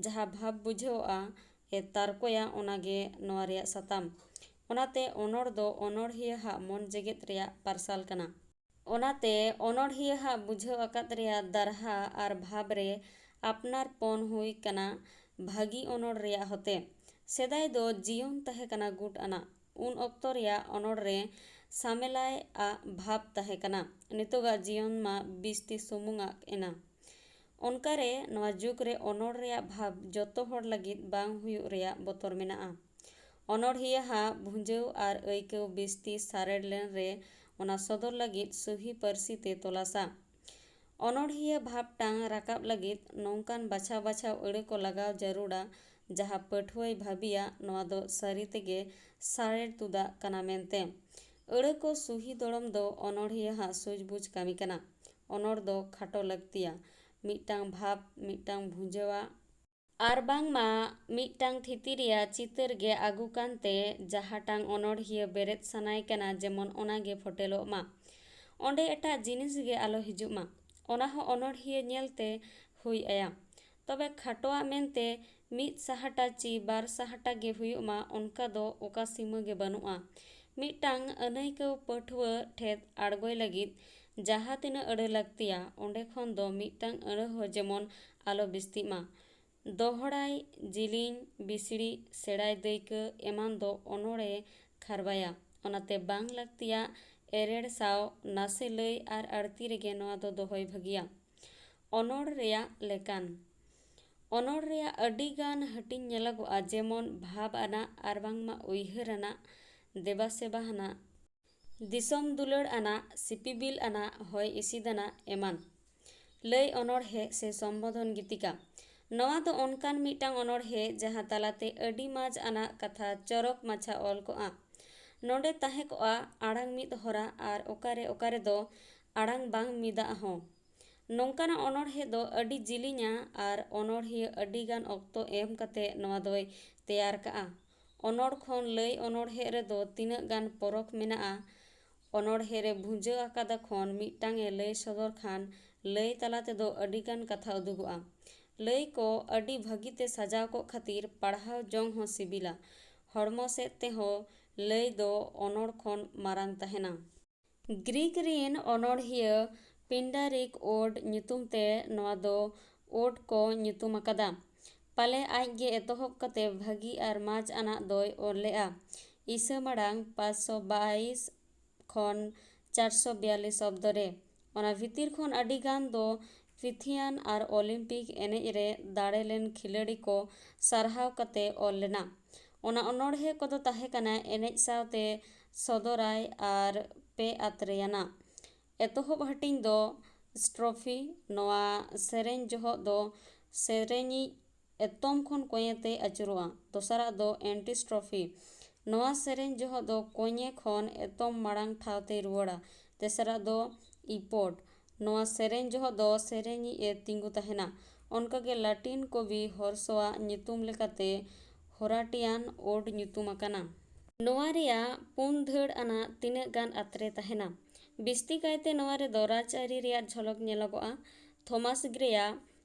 ᱡᱟᱦᱟᱸ ᱵᱷᱟᱵᱽ ᱵᱩᱡᱷᱟᱹᱣᱜᱼᱟ ᱮ ᱛᱟᱨᱠᱚᱭᱟ, ᱚᱱᱟᱜᱮ ᱱᱚᱣᱟ ᱨᱮᱭᱟᱜ ᱥᱟᱛᱟᱢ᱾ ᱚᱱᱟᱛᱮ ᱚᱱᱚᱬ ᱫᱚ ᱚᱱᱚᱬᱦᱤᱭᱟᱹ ᱟᱜ ᱢᱚᱱ ᱡᱮᱜᱮᱛ ᱨᱮᱭᱟᱜ ᱯᱟᱨᱥᱟᱞ ᱠᱟᱱᱟ᱾ ᱚᱱᱟᱛᱮ ᱚᱱᱚᱬᱦᱤᱭᱟᱹ ᱟᱜ ᱵᱩᱡᱷᱟᱹᱣ ᱟᱠᱟᱫ ᱨᱮᱭᱟᱜ ᱫᱟᱨᱦᱟ ᱟᱨ ᱵᱷᱟᱵᱽ ᱨᱮ ᱟᱯᱱᱟᱨ ᱯᱚᱱ ᱦᱩᱭ ᱠᱟᱱᱟ ᱵᱷᱟᱹᱜᱤ ᱚᱱᱚᱬ ᱨᱮᱭᱟᱜ ᱦᱚᱛᱮ᱾ ᱥᱮᱫᱟᱭ ᱫᱚ ᱡᱤᱭᱚᱱ ᱛᱟᱦᱮᱸ ᱠᱟᱱᱟ ᱜᱩᱴ ᱟᱱᱟᱜ᱾ ᱩᱱ ᱚᱠᱛᱚ ᱨᱮᱭᱟᱜ ᱚᱱᱚᱬ ᱨᱮ ᱥᱟᱢᱮᱞᱟᱭ ᱟᱜ ᱵᱷᱟᱵᱽ ᱛᱟᱦᱮᱸ ᱠᱟᱱᱟ᱾ ᱱᱤᱛᱚᱜᱟᱜ ᱡᱤᱭᱚᱱ ᱢᱟ ᱵᱤᱥᱛᱤ ᱥᱩᱢᱩᱝ ᱟᱜ ᱮᱱᱟ᱾ ᱚᱱᱠᱟᱨᱮ ᱱᱚᱣᱟ ᱡᱩᱜᱽ ᱨᱮ ᱚᱱᱚᱬ ᱨᱮᱭᱟᱜ ᱵᱷᱟᱵᱽ ᱡᱚᱛᱚ ᱦᱚᱲ ᱞᱟᱹᱜᱤᱫ ᱵᱟᱝ ᱦᱩᱭᱩᱜ ᱨᱮᱭᱟᱜ ᱵᱚᱛᱚᱨ ᱢᱮᱱᱟᱜᱼᱟ᱾ ᱚᱱᱚᱬᱦᱤᱭᱟᱹ ᱟᱜ ᱵᱷᱩᱸᱡᱟᱹᱣ ᱟᱨ ᱟᱹᱭᱠᱟᱹᱣ ᱵᱤᱥᱛᱤ ᱥᱟᱨᱮᱲ ᱞᱮᱱ ᱨᱮ ᱚᱱᱟ ᱥᱚᱫᱚᱨ ᱞᱟᱹᱜᱤᱫ ᱥᱩᱦᱤ ᱯᱟᱹᱨᱥᱤ ᱛᱮ ᱛᱚᱞᱟᱥᱟ᱾ ᱚᱱᱚᱬᱦᱤᱭᱟᱹ ᱵᱷᱟᱵᱽ ᱴᱟᱝ ᱨᱟᱠᱟᱵ ᱞᱟᱹᱜᱤᱫ ᱱᱚᱝᱠᱟᱱ ᱵᱟᱪᱷᱟᱣ ᱵᱟᱪᱷᱟᱣ ᱟᱹᱲᱟᱹ ᱠᱚ ᱞᱟᱜᱟᱣ ᱡᱟᱹᱨᱩᱲᱟ, ᱡᱟᱦᱟᱸ ᱯᱟᱹᱴᱷᱩᱣᱟᱹᱭ ᱵᱷᱟᱹᱵᱤᱭᱟ ᱱᱚᱣᱟ ᱫᱚ ᱥᱟᱹᱨᱤ ᱛᱮᱜᱮ ᱥᱟᱨᱮᱲ ᱛᱩᱫᱟᱜ ᱠᱟᱱᱟ ᱢᱮᱱᱛᱮ᱾ ᱟᱹᱲᱟᱹ ᱠᱚ ᱥᱩᱦᱤ ᱫᱚᱲᱚᱢ ᱫᱚ ᱚᱱᱚᱬᱦᱤᱭᱟᱹ ᱟᱜ ᱥᱩᱡᱽᱵᱩᱡᱽ ᱠᱟᱹᱢᱤ ᱠᱟᱱᱟ᱾ ᱚᱱᱚᱬ ᱫᱚ ᱠᱷᱟᱴᱚ ᱞᱟᱹᱠᱛᱤᱭᱟ᱾ ᱢᱤᱫᱴᱟᱝ ᱵᱷᱟᱵᱽ, ᱢᱤᱫᱴᱟᱝ ᱵᱷᱩᱸᱡᱟᱹᱣᱟᱜ, ᱟᱨ ᱵᱟᱝᱢᱟ ᱢᱤᱫᱴᱟᱝ ᱛᱷᱤᱛᱤ ᱨᱮᱭᱟᱜ ᱪᱤᱛᱟᱹᱨ ᱜᱮ ᱟᱹᱜᱩ ᱠᱟᱱᱛᱮ, ᱡᱟᱦᱟᱸᱴᱟᱝ ᱚᱱᱚᱬᱦᱤᱭᱟᱹ ᱵᱮᱨᱮᱫ ᱥᱟᱱᱟᱭ ᱠᱟᱱᱟ, ᱡᱮᱢᱚᱱ ᱚᱱᱟᱜᱮ ᱯᱷᱚᱴᱮᱞᱚᱜ ᱢᱟ᱾ ᱚᱸᱰᱮ ᱮᱴᱟᱜ ᱡᱤᱱᱤᱥ ᱜᱮ ᱟᱞᱚ ᱦᱤᱡᱩᱜ ᱢᱟ᱾ ᱚᱱᱟ ᱦᱚᱸ ᱚᱱᱚᱬᱦᱤᱭᱟᱹ ᱧᱮᱞᱛᱮ ᱦᱩᱭ ᱟᱭᱟ᱾ ᱛᱚᱵᱮ ᱠᱷᱟᱴᱚᱣᱟᱜ ᱢᱮᱱᱛᱮ ᱢᱤᱫ ᱥᱟᱦᱴᱟ ᱪᱤ ᱵᱟᱨ ᱥᱟᱦᱴᱟ ᱜᱮ ᱦᱩᱭᱩᱜ ᱢᱟ, ᱚᱱᱠᱟ ᱫᱚ ᱚᱠᱟ ᱥᱤᱢᱟᱹ ᱜᱮ ᱵᱟᱹᱱᱩᱜᱼᱟ᱾ ᱢᱤᱫᱴᱟᱝ ᱟᱹᱱᱟᱹᱭᱠᱟᱹᱣ ᱯᱟᱹᱴᱷᱩᱣᱟᱹ ᱴᱷᱮᱫ ᱟᱬᱜᱚᱭ ᱞᱟᱹᱜᱤᱫ ᱡᱟᱦᱟᱸ ᱛᱤᱱᱟᱹᱜ ᱟᱹᱲᱟᱹ ᱞᱟᱹᱠᱛᱤᱭᱟ, ᱚᱸᱰᱮ ᱠᱷᱚᱱ ᱫᱚ ᱢᱤᱫᱴᱟᱝ ᱟᱹᱲᱟᱹ ᱦᱚᱸ ᱡᱮᱢᱚᱱ ᱟᱞᱚ ᱵᱤᱥᱛᱤᱜ ᱢᱟ᱾ ᱫᱚᱦᱲᱟᱭ, ᱡᱤᱞᱤᱧ, ᱵᱤᱥᱲᱤ, ᱥᱮᱬᱟᱭ ᱫᱟᱹᱭᱠᱟᱹ ᱮᱢᱟᱱ ᱫᱚ ᱚᱱᱚᱬᱮ ᱠᱷᱟᱨᱵᱟᱭᱟ᱾ ᱚᱱᱟᱛᱮ ᱵᱟᱝ ᱞᱟᱹᱠᱛᱤᱭᱟᱜ ᱮᱨᱮᱲ ᱥᱟᱶ ᱱᱟᱥᱮ ᱞᱟᱹᱭ ᱟᱨ ᱟᱹᱲᱛᱤ ᱨᱮᱜᱮ ᱱᱚᱣᱟ ᱫᱚ ᱫᱚᱦᱚᱭ ᱵᱷᱟᱹᱜᱤᱭᱟ᱾ ᱚᱱᱚᱬ ᱨᱮᱭᱟᱜ ᱞᱮᱠᱟᱱ᱾ ᱚᱱᱚᱬ ᱨᱮᱭᱟᱜ ᱟᱹᱰᱤ ᱜᱟᱱ ᱦᱟᱹᱴᱤᱧ ᱧᱮᱞᱚᱜᱚᱜᱼᱟ, ᱡᱮᱢᱚᱱ ᱵᱷᱟᱵᱽ ᱟᱱᱟᱜ, ᱟᱨᱵᱟᱝᱢᱟ ᱩᱭᱦᱟᱹᱨ ᱟᱱᱟᱜ, ᱫᱮᱵᱟ ᱥᱮᱵᱟ ᱟᱱᱟᱜ, ᱫᱤᱥᱚᱢ ᱫᱩᱞᱟᱹᱲ ᱟᱱᱟᱜ, ᱥᱤᱯᱤᱵᱤᱞ ᱟᱱᱟᱜ, ᱦᱚᱭ ᱤᱥᱤᱫ ᱟᱱᱟᱜ ᱮᱢᱟᱱ᱾ ᱞᱟᱹᱭ ᱚᱱᱚᱬᱦᱮ ᱥᱮ ᱥᱚᱢᱵᱳᱫᱷᱚᱱ ᱜᱤᱛᱤᱠᱟ᱾ ᱱᱚᱣᱟ ᱫᱚ ᱚᱱᱠᱟᱱ ᱢᱤᱫᱴᱟᱝ ᱚᱱᱚᱬᱦᱮ ᱡᱟᱦᱟᱸ ᱛᱟᱞᱟᱛᱮ ᱟᱹᱰᱤ ᱢᱟᱡᱽ ᱟᱱᱟᱜ ᱠᱟᱛᱷᱟ ᱪᱚᱨᱚᱠ ᱢᱟᱪᱷᱟ ᱚᱞ ᱠᱚᱜᱼᱟ᱾ ᱱᱚᱰᱮ ᱛᱟᱦᱮᱸ ᱠᱚᱜᱼᱟ ᱟᱲᱟᱝ ᱢᱤᱫ ᱦᱚᱨᱟ ᱟᱨ ᱚᱠᱟᱨᱮ ᱚᱠᱟᱨᱮ ᱫᱚ ᱟᱲᱟᱝ ᱵᱟᱝ ᱢᱤᱫᱟᱜ ᱦᱚᱸ᱾ ᱱᱚᱝᱠᱟᱱᱟᱜ ᱚᱱᱚᱬᱦᱮ ᱫᱚ ᱟᱹᱰᱤ ᱡᱤᱞᱤᱧᱟ ᱟᱨ ᱚᱱᱚᱬᱦᱤᱭᱟᱹ ᱟᱹᱰᱤ ᱜᱟᱱ ᱚᱠᱛᱚ ᱮᱢ ᱠᱟᱛᱮ ᱱᱚᱣᱟ ᱫᱚᱭ ᱛᱮᱭᱟᱨ ᱠᱟᱜᱼᱟ᱾ ᱚᱱᱚᱬ ᱠᱷᱚᱱ ᱞᱟᱹᱭ ᱚᱱᱚᱬᱦᱮ ᱨᱮᱫᱚ ᱛᱤᱱᱟᱹᱜ ᱜᱟᱱ ᱯᱚᱨᱚᱠ ᱢᱮᱱᱟᱜᱼᱟ, ᱚᱱᱚᱬᱦᱮ ᱨᱮ ᱵᱷᱩᱸᱡᱟᱹ ᱟᱠᱟᱫᱟ ᱠᱷᱚᱱ ᱢᱤᱫᱴᱟᱝ ᱮ ᱞᱟᱹᱭ ᱥᱚᱫᱚᱨ ᱠᱷᱟᱱ ᱞᱟᱹᱭ ᱛᱟᱞᱟ ᱛᱮᱫᱚ ᱟᱹᱰᱤ ᱜᱟᱱ ᱠᱟᱛᱷᱟ ᱩᱫᱩᱜᱚᱜᱼᱟ᱾ ᱞᱟᱹᱭ ᱠᱚ ᱟᱹᱰᱤ ᱵᱷᱟᱹᱜᱤ ᱛᱮ ᱥᱟᱡᱟᱣ ᱠᱚᱜ ᱠᱷᱟᱹᱛᱤᱨ ᱯᱟᱲᱦᱟᱣ ᱡᱚᱝ ᱦᱚᱸ ᱥᱤᱵᱤᱞᱟ᱾ ᱦᱚᱲᱢᱚ ᱥᱮᱫ ᱛᱮᱦᱚᱸ ᱞᱟᱹᱭ ᱫᱚ ᱚᱱᱚᱬ ᱠᱷᱚᱱ ᱢᱟᱨᱟᱝ ᱛᱟᱦᱮᱱᱟ᱾ ᱜᱨᱤᱠ ᱨᱤᱱ ᱚᱱᱚᱬᱦᱤᱭᱟᱹ ᱯᱤᱱᱰᱟᱨᱤᱠ ᱳᱰ ᱧᱩᱛᱩᱢ ᱛᱮ ᱱᱚᱣᱟ ᱫᱚ ᱳᱰ ᱠᱚ ᱧᱩᱛᱩᱢ ᱟᱠᱟᱫᱟ᱾ ᱯᱟᱞᱮ ᱟᱡ ᱜᱮ ᱮᱛᱚᱦᱚᱵ ᱠᱟᱛᱮ ᱵᱷᱟᱹᱜᱤ ᱟᱨ ᱢᱟᱡᱽ ᱟᱱᱟᱜ ᱫᱚᱭ ᱚᱞ ᱞᱮᱜᱼᱟ᱾ ᱤᱥᱟᱹ ᱢᱟᱲᱟᱝ ᱯᱟᱸᱪᱥᱚ ᱵᱟᱭᱤᱥ ᱠᱷᱚᱱ ᱪᱟᱨᱥᱚ ᱵᱤᱭᱟᱞᱞᱤᱥ ᱚᱵᱫᱚ ᱨᱮ᱾ ᱚᱱᱟ ᱵᱷᱤᱛᱤᱨ ᱠᱷᱚᱱ ᱟᱹᱰᱤ ᱜᱟᱱ ᱫᱚ ᱯᱤᱛᱷᱤᱭᱟᱱ ᱟᱨ ᱚᱞᱤᱢᱯᱤᱠ ᱮᱱᱮᱡ ᱨᱮ ᱫᱟᱲᱮ ᱞᱮᱱ ᱠᱷᱤᱞᱟᱹᱲᱤ ᱠᱚ ᱥᱟᱨᱦᱟᱣ ᱠᱟᱛᱮ ᱚᱞ ᱞᱮᱱᱟ᱾ ᱚᱱᱟ ᱚᱱᱚᱬᱦᱮ ᱠᱚᱫᱚ ᱛᱟᱦᱮᱸ ᱠᱟᱱᱟ ᱮᱱᱮᱡ ᱥᱟᱶᱛᱮ ᱥᱚᱫᱚᱨᱟᱭ ᱟᱨ ᱯᱮ ᱟᱛᱨᱮᱭᱟᱱᱟ᱾ ᱮᱛᱚᱦᱚᱵ ᱦᱟᱹᱴᱤᱧ ᱫᱚ ᱥᱴᱨᱚᱯᱷᱤ᱾ ᱱᱚᱣᱟ ᱥᱮᱨᱮᱧ ᱡᱚᱦᱚᱜ ᱫᱚ ᱥᱮᱨᱮᱧᱤᱡ ᱮᱛᱚᱢ ᱠᱷᱚᱱ ᱠᱚᱧᱮ ᱛᱮᱭ ᱟᱹᱪᱩᱨᱚᱜᱼᱟ᱾ ᱫᱚᱥᱟᱨᱟᱜ ᱫᱚ ᱮᱱᱴᱤ ᱥᱴᱨᱚᱯᱷᱤ᱾ ᱱᱚᱣᱟ ᱥᱮᱨᱮᱧ ᱡᱚᱦᱚᱜ ᱫᱚ ᱠᱚᱧᱮ ᱠᱷᱚᱱ ᱮᱛᱚᱢ ᱢᱟᱲᱟᱝ ᱴᱷᱟᱶ ᱛᱮᱭ ᱨᱩᱣᱟᱹᱲᱟ᱾ ᱛᱮᱥᱟᱨᱟᱜ ᱫᱚ ᱤᱯᱳᱰ᱾ ᱱᱚᱣᱟ ᱥᱮᱨᱮᱧ ᱡᱚᱦᱚᱜ ᱫᱚ ᱥᱮᱨᱮᱧᱤᱡ ᱮ ᱛᱤᱸᱜᱩ ᱛᱟᱦᱮᱱᱟ᱾ ᱚᱱᱠᱟᱜᱮ ᱞᱟᱴᱤᱱ ᱠᱚᱵᱤ ᱦᱚᱨᱥᱚᱣᱟᱜ ᱧᱩᱛᱩᱢ ᱞᱮᱠᱟᱛᱮ ᱦᱚᱨᱟᱴᱤᱭᱟᱱ ᱳᱰ ᱧᱩᱛᱩᱢ ᱟᱠᱟᱱᱟ᱾ ᱱᱚᱣᱟ ᱨᱮᱭᱟᱜ ᱯᱩᱱ ᱫᱷᱟᱹᱲ ᱟᱱᱟᱜ ᱛᱤᱱᱟᱹᱜ ᱜᱟᱱ ᱟᱛᱨᱮ ᱛᱟᱦᱮᱱᱟ᱾ ᱵᱤᱥᱛᱤ ᱠᱟᱭᱛᱮ ᱱᱚᱣᱟ ᱨᱮᱫᱚ ᱨᱟᱡᱽᱟᱹᱨᱤ ᱨᱮᱭᱟᱜ ᱡᱷᱚᱞᱚᱠ ᱧᱮᱞᱚᱜᱚᱜᱼᱟ᱾ ᱛᱷᱚᱢᱟᱥ ᱜᱨᱮᱭᱟᱜ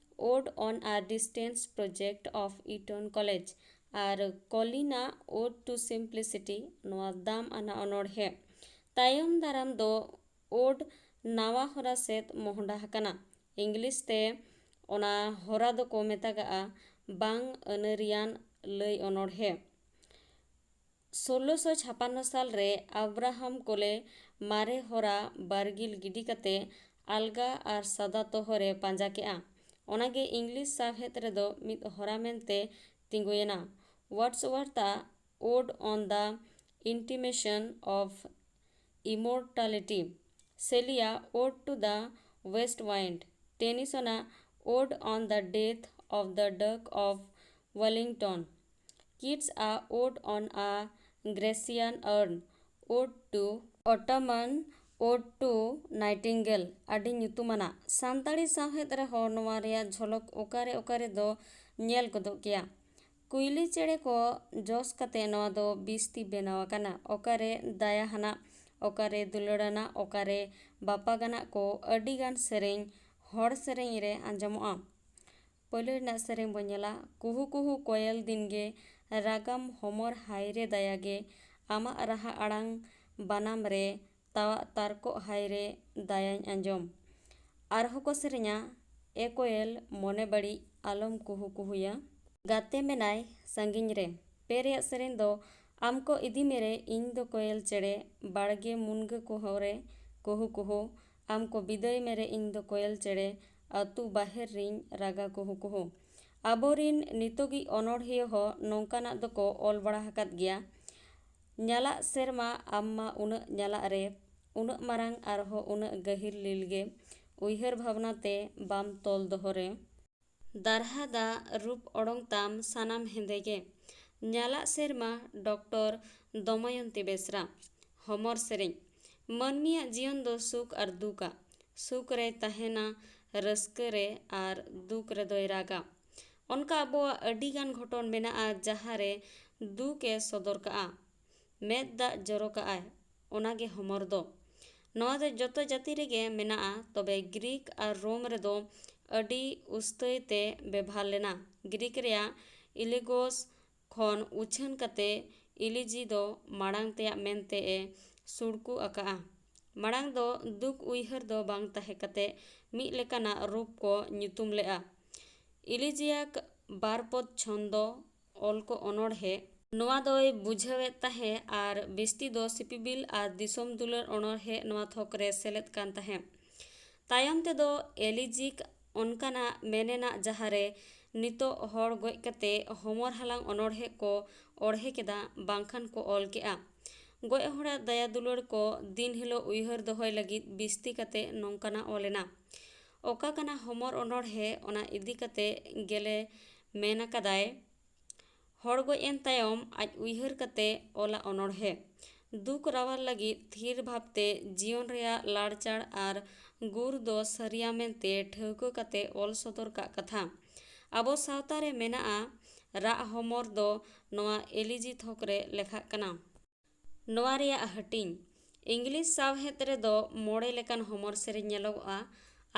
Ode on a Distance Project of Eton College R ᱠᱚᱞᱤᱱᱟᱜ Ode to Simplicity, ᱱᱚᱣᱟ ᱫᱟᱢ ᱟᱱᱟᱜ ᱚᱱᱚᱬᱦᱮ᱾ ᱛᱟᱭᱚᱢ ᱫᱟᱨᱟᱢ ᱫᱚ ᱳᱰ ᱱᱟᱣᱟ ᱦᱚᱨᱟ ᱥᱮᱫ ᱢᱚᱦᱰᱟ ᱟᱠᱟᱱᱟ᱾ ᱤᱝᱞᱤᱥ ᱛᱮ ᱚᱱᱟ ᱦᱚᱨᱟ ᱫᱚᱠᱚ ᱢᱮᱛᱟᱜᱟᱜᱼᱟ ᱵᱟᱝ ᱟᱹᱱᱟᱹᱨᱤᱭᱟᱱ ᱞᱟᱹᱭ ᱚᱱᱚᱬᱦᱮ᱾ ᱥᱳᱞᱞᱳᱥᱚ ᱪᱷᱟᱯᱟᱱᱱᱚ ᱥᱟᱞ ᱨᱮ ᱟᱵᱨᱟᱦᱟᱢ ᱠᱳᱞᱮ ᱢᱟᱨᱮ ᱦᱚᱨᱟ ᱵᱟᱨᱜᱤᱞ ᱜᱤᱰᱤ ᱠᱟᱛᱮ ᱟᱞᱜᱟ ᱟᱨ ᱥᱟᱫᱟ ᱛᱚᱦᱚᱨᱮ ᱯᱟᱸᱡᱟ ᱠᱮᱜᱼᱟ᱾ ᱚᱱᱟᱜᱮ ᱤᱝᱞᱤᱥ ᱥᱟᱶᱦᱮᱫ ᱨᱮᱫᱚ ᱢᱤᱫ ᱦᱚᱨᱟ ᱢᱮᱱᱛᱮ ᱛᱤᱸᱜᱩᱭᱮᱱᱟ᱾ Wordsworth ᱟᱜ Ode on the Intimation of Immortality, ᱥᱮᱞᱤᱭᱟᱜ Ode to the West Wind, ᱴᱮᱱᱤᱥᱚᱱᱟᱜ Ode on the Death of the Duke of Wellington, kits ᱟᱜ Ode on a Grecian Urn, Ode to Autumn, Ode to Nightingale ᱟᱹᱰᱤ ᱧᱩᱛᱩᱢᱟᱱᱟᱜ᱾ ᱥᱟᱱᱛᱟᱲᱤ ᱥᱟᱶᱦᱮᱫ ᱨᱮᱦᱚᱸ ᱱᱚᱣᱟ ᱨᱮᱭᱟᱜ ᱡᱷᱚᱞᱚᱠ ᱚᱠᱟᱨᱮ ᱚᱠᱟᱨᱮ ᱫᱚ ᱧᱮᱞ ᱜᱚᱫᱚᱜ ᱜᱮᱭᱟ᱾ ᱠᱩᱭᱞᱤ ᱪᱮᱬᱮ ᱠᱚ ᱡᱚᱥ ᱠᱟᱛᱮ ᱱᱚᱣᱟ ᱫᱚ ᱵᱤᱥᱛᱤ ᱵᱮᱱᱟᱣ ᱟᱠᱟᱱᱟ᱾ ᱚᱠᱟᱨᱮ ᱫᱟᱭᱟᱦᱟᱱᱟᱜ, ᱚᱠᱟᱨᱮ ᱫᱩᱞᱟᱹᱲᱟᱱᱟᱜ, ᱚᱠᱟᱨᱮ ᱵᱟᱯᱟᱜᱟᱱᱟᱜ ᱠᱚ ᱟᱹᱰᱤᱜᱟᱱ ᱥᱮᱨᱮᱧ ᱦᱚᱲ ᱥᱮᱨᱮᱧ ᱨᱮ ᱟᱸᱡᱚᱢᱚᱜᱼᱟ᱾ ᱯᱳᱭᱞᱳ ᱨᱮᱱᱟᱜ ᱥᱮᱨᱮᱧ ᱵᱚᱱ ᱧᱮᱞᱟ, ᱠᱩᱦᱩ ᱠᱩᱦᱩ ᱠᱚᱭᱮᱞ ᱫᱤᱱᱜᱮ ᱨᱟᱜᱟᱢ ᱦᱚᱢᱚᱨ ᱦᱟᱭᱨᱮ ᱫᱟᱭᱟᱜᱮ, ᱟᱢᱟᱜ ᱨᱟᱦᱟ ᱟᱲᱟᱝ ᱵᱟᱱᱟᱢ ᱨᱮ ᱛᱟᱣᱟᱜ ᱛᱟᱨᱠᱚᱜ ᱦᱟᱭᱨᱮ ᱫᱟᱭᱟᱧ ᱟᱸᱡᱚᱢ᱾ ᱟᱨᱦᱚᱸ ᱠᱚ ᱥᱮᱨᱮᱧᱟ, ᱮ ᱠᱚᱭᱮᱞ ᱢᱚᱱᱮ ᱵᱟᱹᱲᱤᱡ ᱟᱞᱚᱢ ᱠᱩᱦᱩ ᱠᱩᱦᱩᱭᱟ᱾ ᱜᱟᱛᱮ ᱢᱮᱱᱟᱭ ᱥᱟᱺᱜᱤᱧ ᱨᱮ᱾ ᱯᱮ ᱨᱮᱭᱟᱜ ᱥᱮᱨᱮᱧ ᱫᱚ, ᱟᱢ ᱠᱚ ᱤᱫᱤ ᱢᱮᱨᱮ ᱤᱧ ᱫᱚ ᱠᱚᱭᱮᱞ ᱪᱮᱬᱮ, ᱵᱟᱲᱜᱮ ᱢᱩᱱᱜᱟᱹ ᱠᱚᱦᱚᱸ ᱨᱮ ᱠᱩᱦᱩ ᱠᱩᱦᱩ, ᱟᱢ ᱠᱚ ᱵᱤᱫᱟᱹᱭ ᱢᱮᱨᱮ ᱤᱧ ᱫᱚ ᱠᱚᱭᱮᱞ ᱪᱮᱬᱮ, ᱟᱹᱛᱩ ᱵᱟᱦᱮᱨ ᱨᱤᱧ ᱨᱟᱜᱟ ᱠᱩᱦᱩ ᱠᱩᱦᱩ᱾ ᱟᱵᱚᱨᱤᱱ ᱱᱤᱛᱚᱜᱤᱡ ᱚᱱᱚᱬᱦᱤᱭᱟᱹ ᱦᱚᱸ ᱱᱚᱝᱠᱟᱱᱟᱜ ᱫᱚᱠᱚ ᱚᱞ ᱵᱟᱲᱟ ᱟᱠᱟᱫ ᱜᱮᱭᱟ᱾ ᱧᱟᱞᱟᱜ ᱥᱮᱨᱢᱟ ᱟᱢ ᱢᱟ ᱩᱱᱟᱹᱜ ᱧᱟᱞᱟᱜ ᱨᱮ, ᱩᱱᱟᱹᱜ ᱢᱟᱨᱟᱝ ᱟᱨᱦᱚᱸ ᱩᱱᱟᱹᱜ ᱜᱟᱹᱦᱤᱨ ᱞᱤᱞ ᱜᱮ, ᱩᱭᱦᱟᱹᱨ ᱵᱷᱟᱵᱽᱱᱟ ᱛᱮ ᱵᱟᱢ ᱛᱚᱞ ᱫᱚᱦᱚ ᱨᱮ᱾ ᱫᱟᱨᱦᱟ ᱫᱟᱜ ᱨᱩᱯ ᱚᱰᱚᱝ ᱛᱟᱢ ᱥᱟᱱᱟᱢ ᱦᱮᱸᱫᱮ ᱜᱮ᱾ ᱧᱟᱞᱟᱜ ᱥᱮᱨᱢᱟ, ᱰᱚᱠᱴᱚᱨ ᱫᱚᱢᱚᱭᱚᱱᱛᱤ ᱵᱮᱥᱨᱟ᱾ ᱦᱚᱢᱚᱨ ᱥᱮᱨᱮᱧ᱾ ᱢᱟᱹᱱᱢᱤᱭᱟᱜ ᱡᱤᱭᱚᱱ ᱫᱚ ᱥᱩᱠ ᱟᱨ ᱫᱩᱠᱟ᱾ ᱥᱩᱠ ᱨᱮᱭ ᱛᱟᱦᱮᱱᱟ ᱨᱟᱹᱥᱠᱟᱹ ᱨᱮ ᱟᱨ ᱫᱩᱠ ᱨᱮᱫᱚᱭ ᱨᱟᱜᱟ᱾ ᱚᱱᱠᱟ ᱟᱵᱚᱣᱟᱜ ᱟᱹᱰᱤ ᱜᱟᱱ ᱜᱷᱚᱴᱚᱱ ᱢᱮᱱᱟᱜᱼᱟ, ᱡᱟᱦᱟᱸ ᱨᱮ ᱫᱩᱠ ᱮ ᱥᱚᱫᱚᱨ ᱠᱟᱜᱼᱟ, ᱢᱮᱫ ᱫᱟᱜ ᱡᱚᱨᱚ ᱠᱟᱜᱼᱟᱭ, ᱚᱱᱟᱜᱮ ᱦᱚᱢᱚᱨ ᱫᱚ᱾ ᱱᱚᱣᱟ ᱫᱚ ᱡᱚᱛᱚ ᱡᱟᱹᱛᱤ ᱨᱮᱜᱮ ᱢᱮᱱᱟᱜᱼᱟ, ᱛᱚᱵᱮ ᱜᱨᱤᱠ ᱟᱨ ᱨᱳᱢ ᱨᱮᱫᱚ ᱟᱹᱰᱤ ᱩᱥᱛᱟᱹᱭ ᱛᱮ ᱵᱮᱵᱷᱟᱨ ᱞᱮᱱᱟ᱾ ᱜᱨᱤᱠ ᱨᱮᱭᱟᱜ ᱤᱞᱤᱜᱳᱥ ᱠᱷᱚᱱ ᱩᱪᱷᱟᱹᱱ ᱠᱟᱛᱮ ᱤᱞᱤᱡᱤ ᱫᱚ ᱢᱟᱲᱟᱝ ᱛᱮᱭᱟᱜ ᱢᱮᱱᱛᱮ ᱮ ᱥᱩᱲᱠᱩ ᱟᱠᱟᱜᱼᱟ᱾ ᱢᱟᱲᱟᱝ ᱫᱚ ᱫᱩᱠ ᱩᱭᱦᱟᱹᱨ ᱫᱚ ᱵᱟᱝ ᱛᱟᱦᱮᱸ ᱠᱟᱛᱮ ᱢᱤᱫ ᱞᱮᱠᱟᱱᱟᱜ ᱨᱩᱯ ᱠᱚ ᱧᱩᱛᱩᱢ ᱞᱮᱫᱼᱟ᱾ ᱤᱞᱤᱡᱤᱭᱟᱠ ᱵᱟᱨ ᱯᱚᱫ ᱪᱷᱚᱱᱫᱚ ᱚᱞ ᱠᱚ ᱚᱱᱚᱬᱦᱮ᱾ ᱱᱚᱣᱟ ᱫᱚᱭ ᱵᱩᱡᱷᱟᱹᱣᱮᱫ ᱛᱟᱦᱮᱸ ᱟᱨ ᱵᱤᱥᱛᱤ ᱫᱚ ᱥᱤᱯᱤᱵᱤᱞ ᱟᱨ ᱫᱤᱥᱚᱢ ᱫᱩᱞᱟᱹᱲ ᱚᱱᱚᱬᱦᱮ ᱱᱚᱣᱟ ᱛᱷᱚᱠ ᱨᱮ ᱥᱮᱞᱮᱫ ᱠᱟᱱ ᱛᱟᱦᱮᱸ᱾ ᱛᱟᱭᱚᱢ ᱛᱮᱫᱚ ᱮᱞᱤᱡᱤᱠ ᱚᱱᱠᱟᱱᱟᱜ ᱢᱮᱱᱮᱱᱟᱜ ᱡᱟᱦᱟᱸ ᱨᱮ ᱱᱤᱛᱚᱜ ᱦᱚᱲ ᱜᱚᱡ ᱠᱟᱛᱮ ᱦᱚᱢᱚᱨ ᱦᱟᱞᱟᱝ ᱚᱱᱚᱬᱦᱮ ᱠᱚ ᱚᱬᱦᱮ ᱠᱮᱫᱟ, ᱵᱟᱝᱠᱷᱟᱱ ᱠᱚ ᱚᱞ ᱠᱮᱫᱼᱟ᱾ ᱜᱚᱡ ᱦᱚᱲᱟᱜ ᱫᱟᱭᱟ ᱫᱩᱞᱟᱹᱲ ᱠᱚ ᱫᱤᱱ ᱦᱤᱞᱳᱜ ᱩᱭᱦᱟᱹᱨ ᱫᱚᱦᱚᱭ ᱞᱟᱹᱜᱤᱫ ᱵᱤᱥᱛᱤ ᱠᱟᱛᱮ ᱱᱚᱝᱠᱟᱱᱟᱜ ᱚᱞ ᱮᱱᱟ᱾ ᱚᱠᱟ ᱠᱟᱱᱟ ᱦᱚᱢᱚᱨ ᱚᱱᱚᱬᱦᱮ, ᱚᱱᱟ ᱤᱫᱤ ᱠᱟᱛᱮ ᱜᱮᱞᱮ ᱢᱮᱱ ᱟᱠᱟᱫᱟᱭ, ᱦᱚᱲ ᱜᱚᱡ ᱮᱱ ᱛᱟᱭᱚᱢ ᱟᱡ ᱩᱭᱦᱟᱹᱨ ᱠᱟᱛᱮ ᱚᱞᱟᱜ ᱚᱱᱚᱬᱦᱮ᱾ ᱫᱩᱠ ᱨᱟᱣᱟᱞ ᱞᱟᱹᱜᱤᱫ ᱛᱷᱤᱨ ᱵᱷᱟᱵᱽᱛᱮ ᱡᱤᱭᱚᱱ ᱨᱮᱭᱟᱜ ᱞᱟᱲᱪᱟᱲ ᱟᱨ ᱜᱩᱨ ᱫᱚ ᱥᱟᱹᱨᱤᱭᱟ ᱢᱮᱱᱛᱮ ᱴᱷᱟᱹᱣᱠᱟᱹ ᱠᱟᱛᱮ ᱚᱞ ᱥᱚᱫᱚᱨ ᱠᱟᱜ ᱠᱟᱛᱷᱟ᱾ ᱟᱵᱚ ᱥᱟᱶᱛᱟ ᱨᱮ ᱢᱮᱱᱟᱜᱼᱟ, ᱨᱟᱜ ᱦᱚᱢᱚᱨ ᱫᱚ ᱱᱚᱣᱟ ᱮᱞᱤᱡᱤ ᱛᱷᱚᱠ ᱨᱮ ᱞᱮᱠᱷᱟᱜ ᱠᱟᱱᱟ᱾ ᱱᱚᱣᱟ ᱨᱮᱭᱟᱜ ᱦᱟᱹᱴᱤᱧ᱾ ᱤᱝᱞᱤᱥ ᱥᱟᱶᱦᱮᱫ ᱨᱮᱫᱚ ᱢᱚᱬᱮ ᱞᱮᱠᱟᱱ ᱦᱚᱢᱚᱨ ᱥᱮᱨᱮᱧ ᱧᱮᱞᱚᱜᱚᱜᱼᱟ: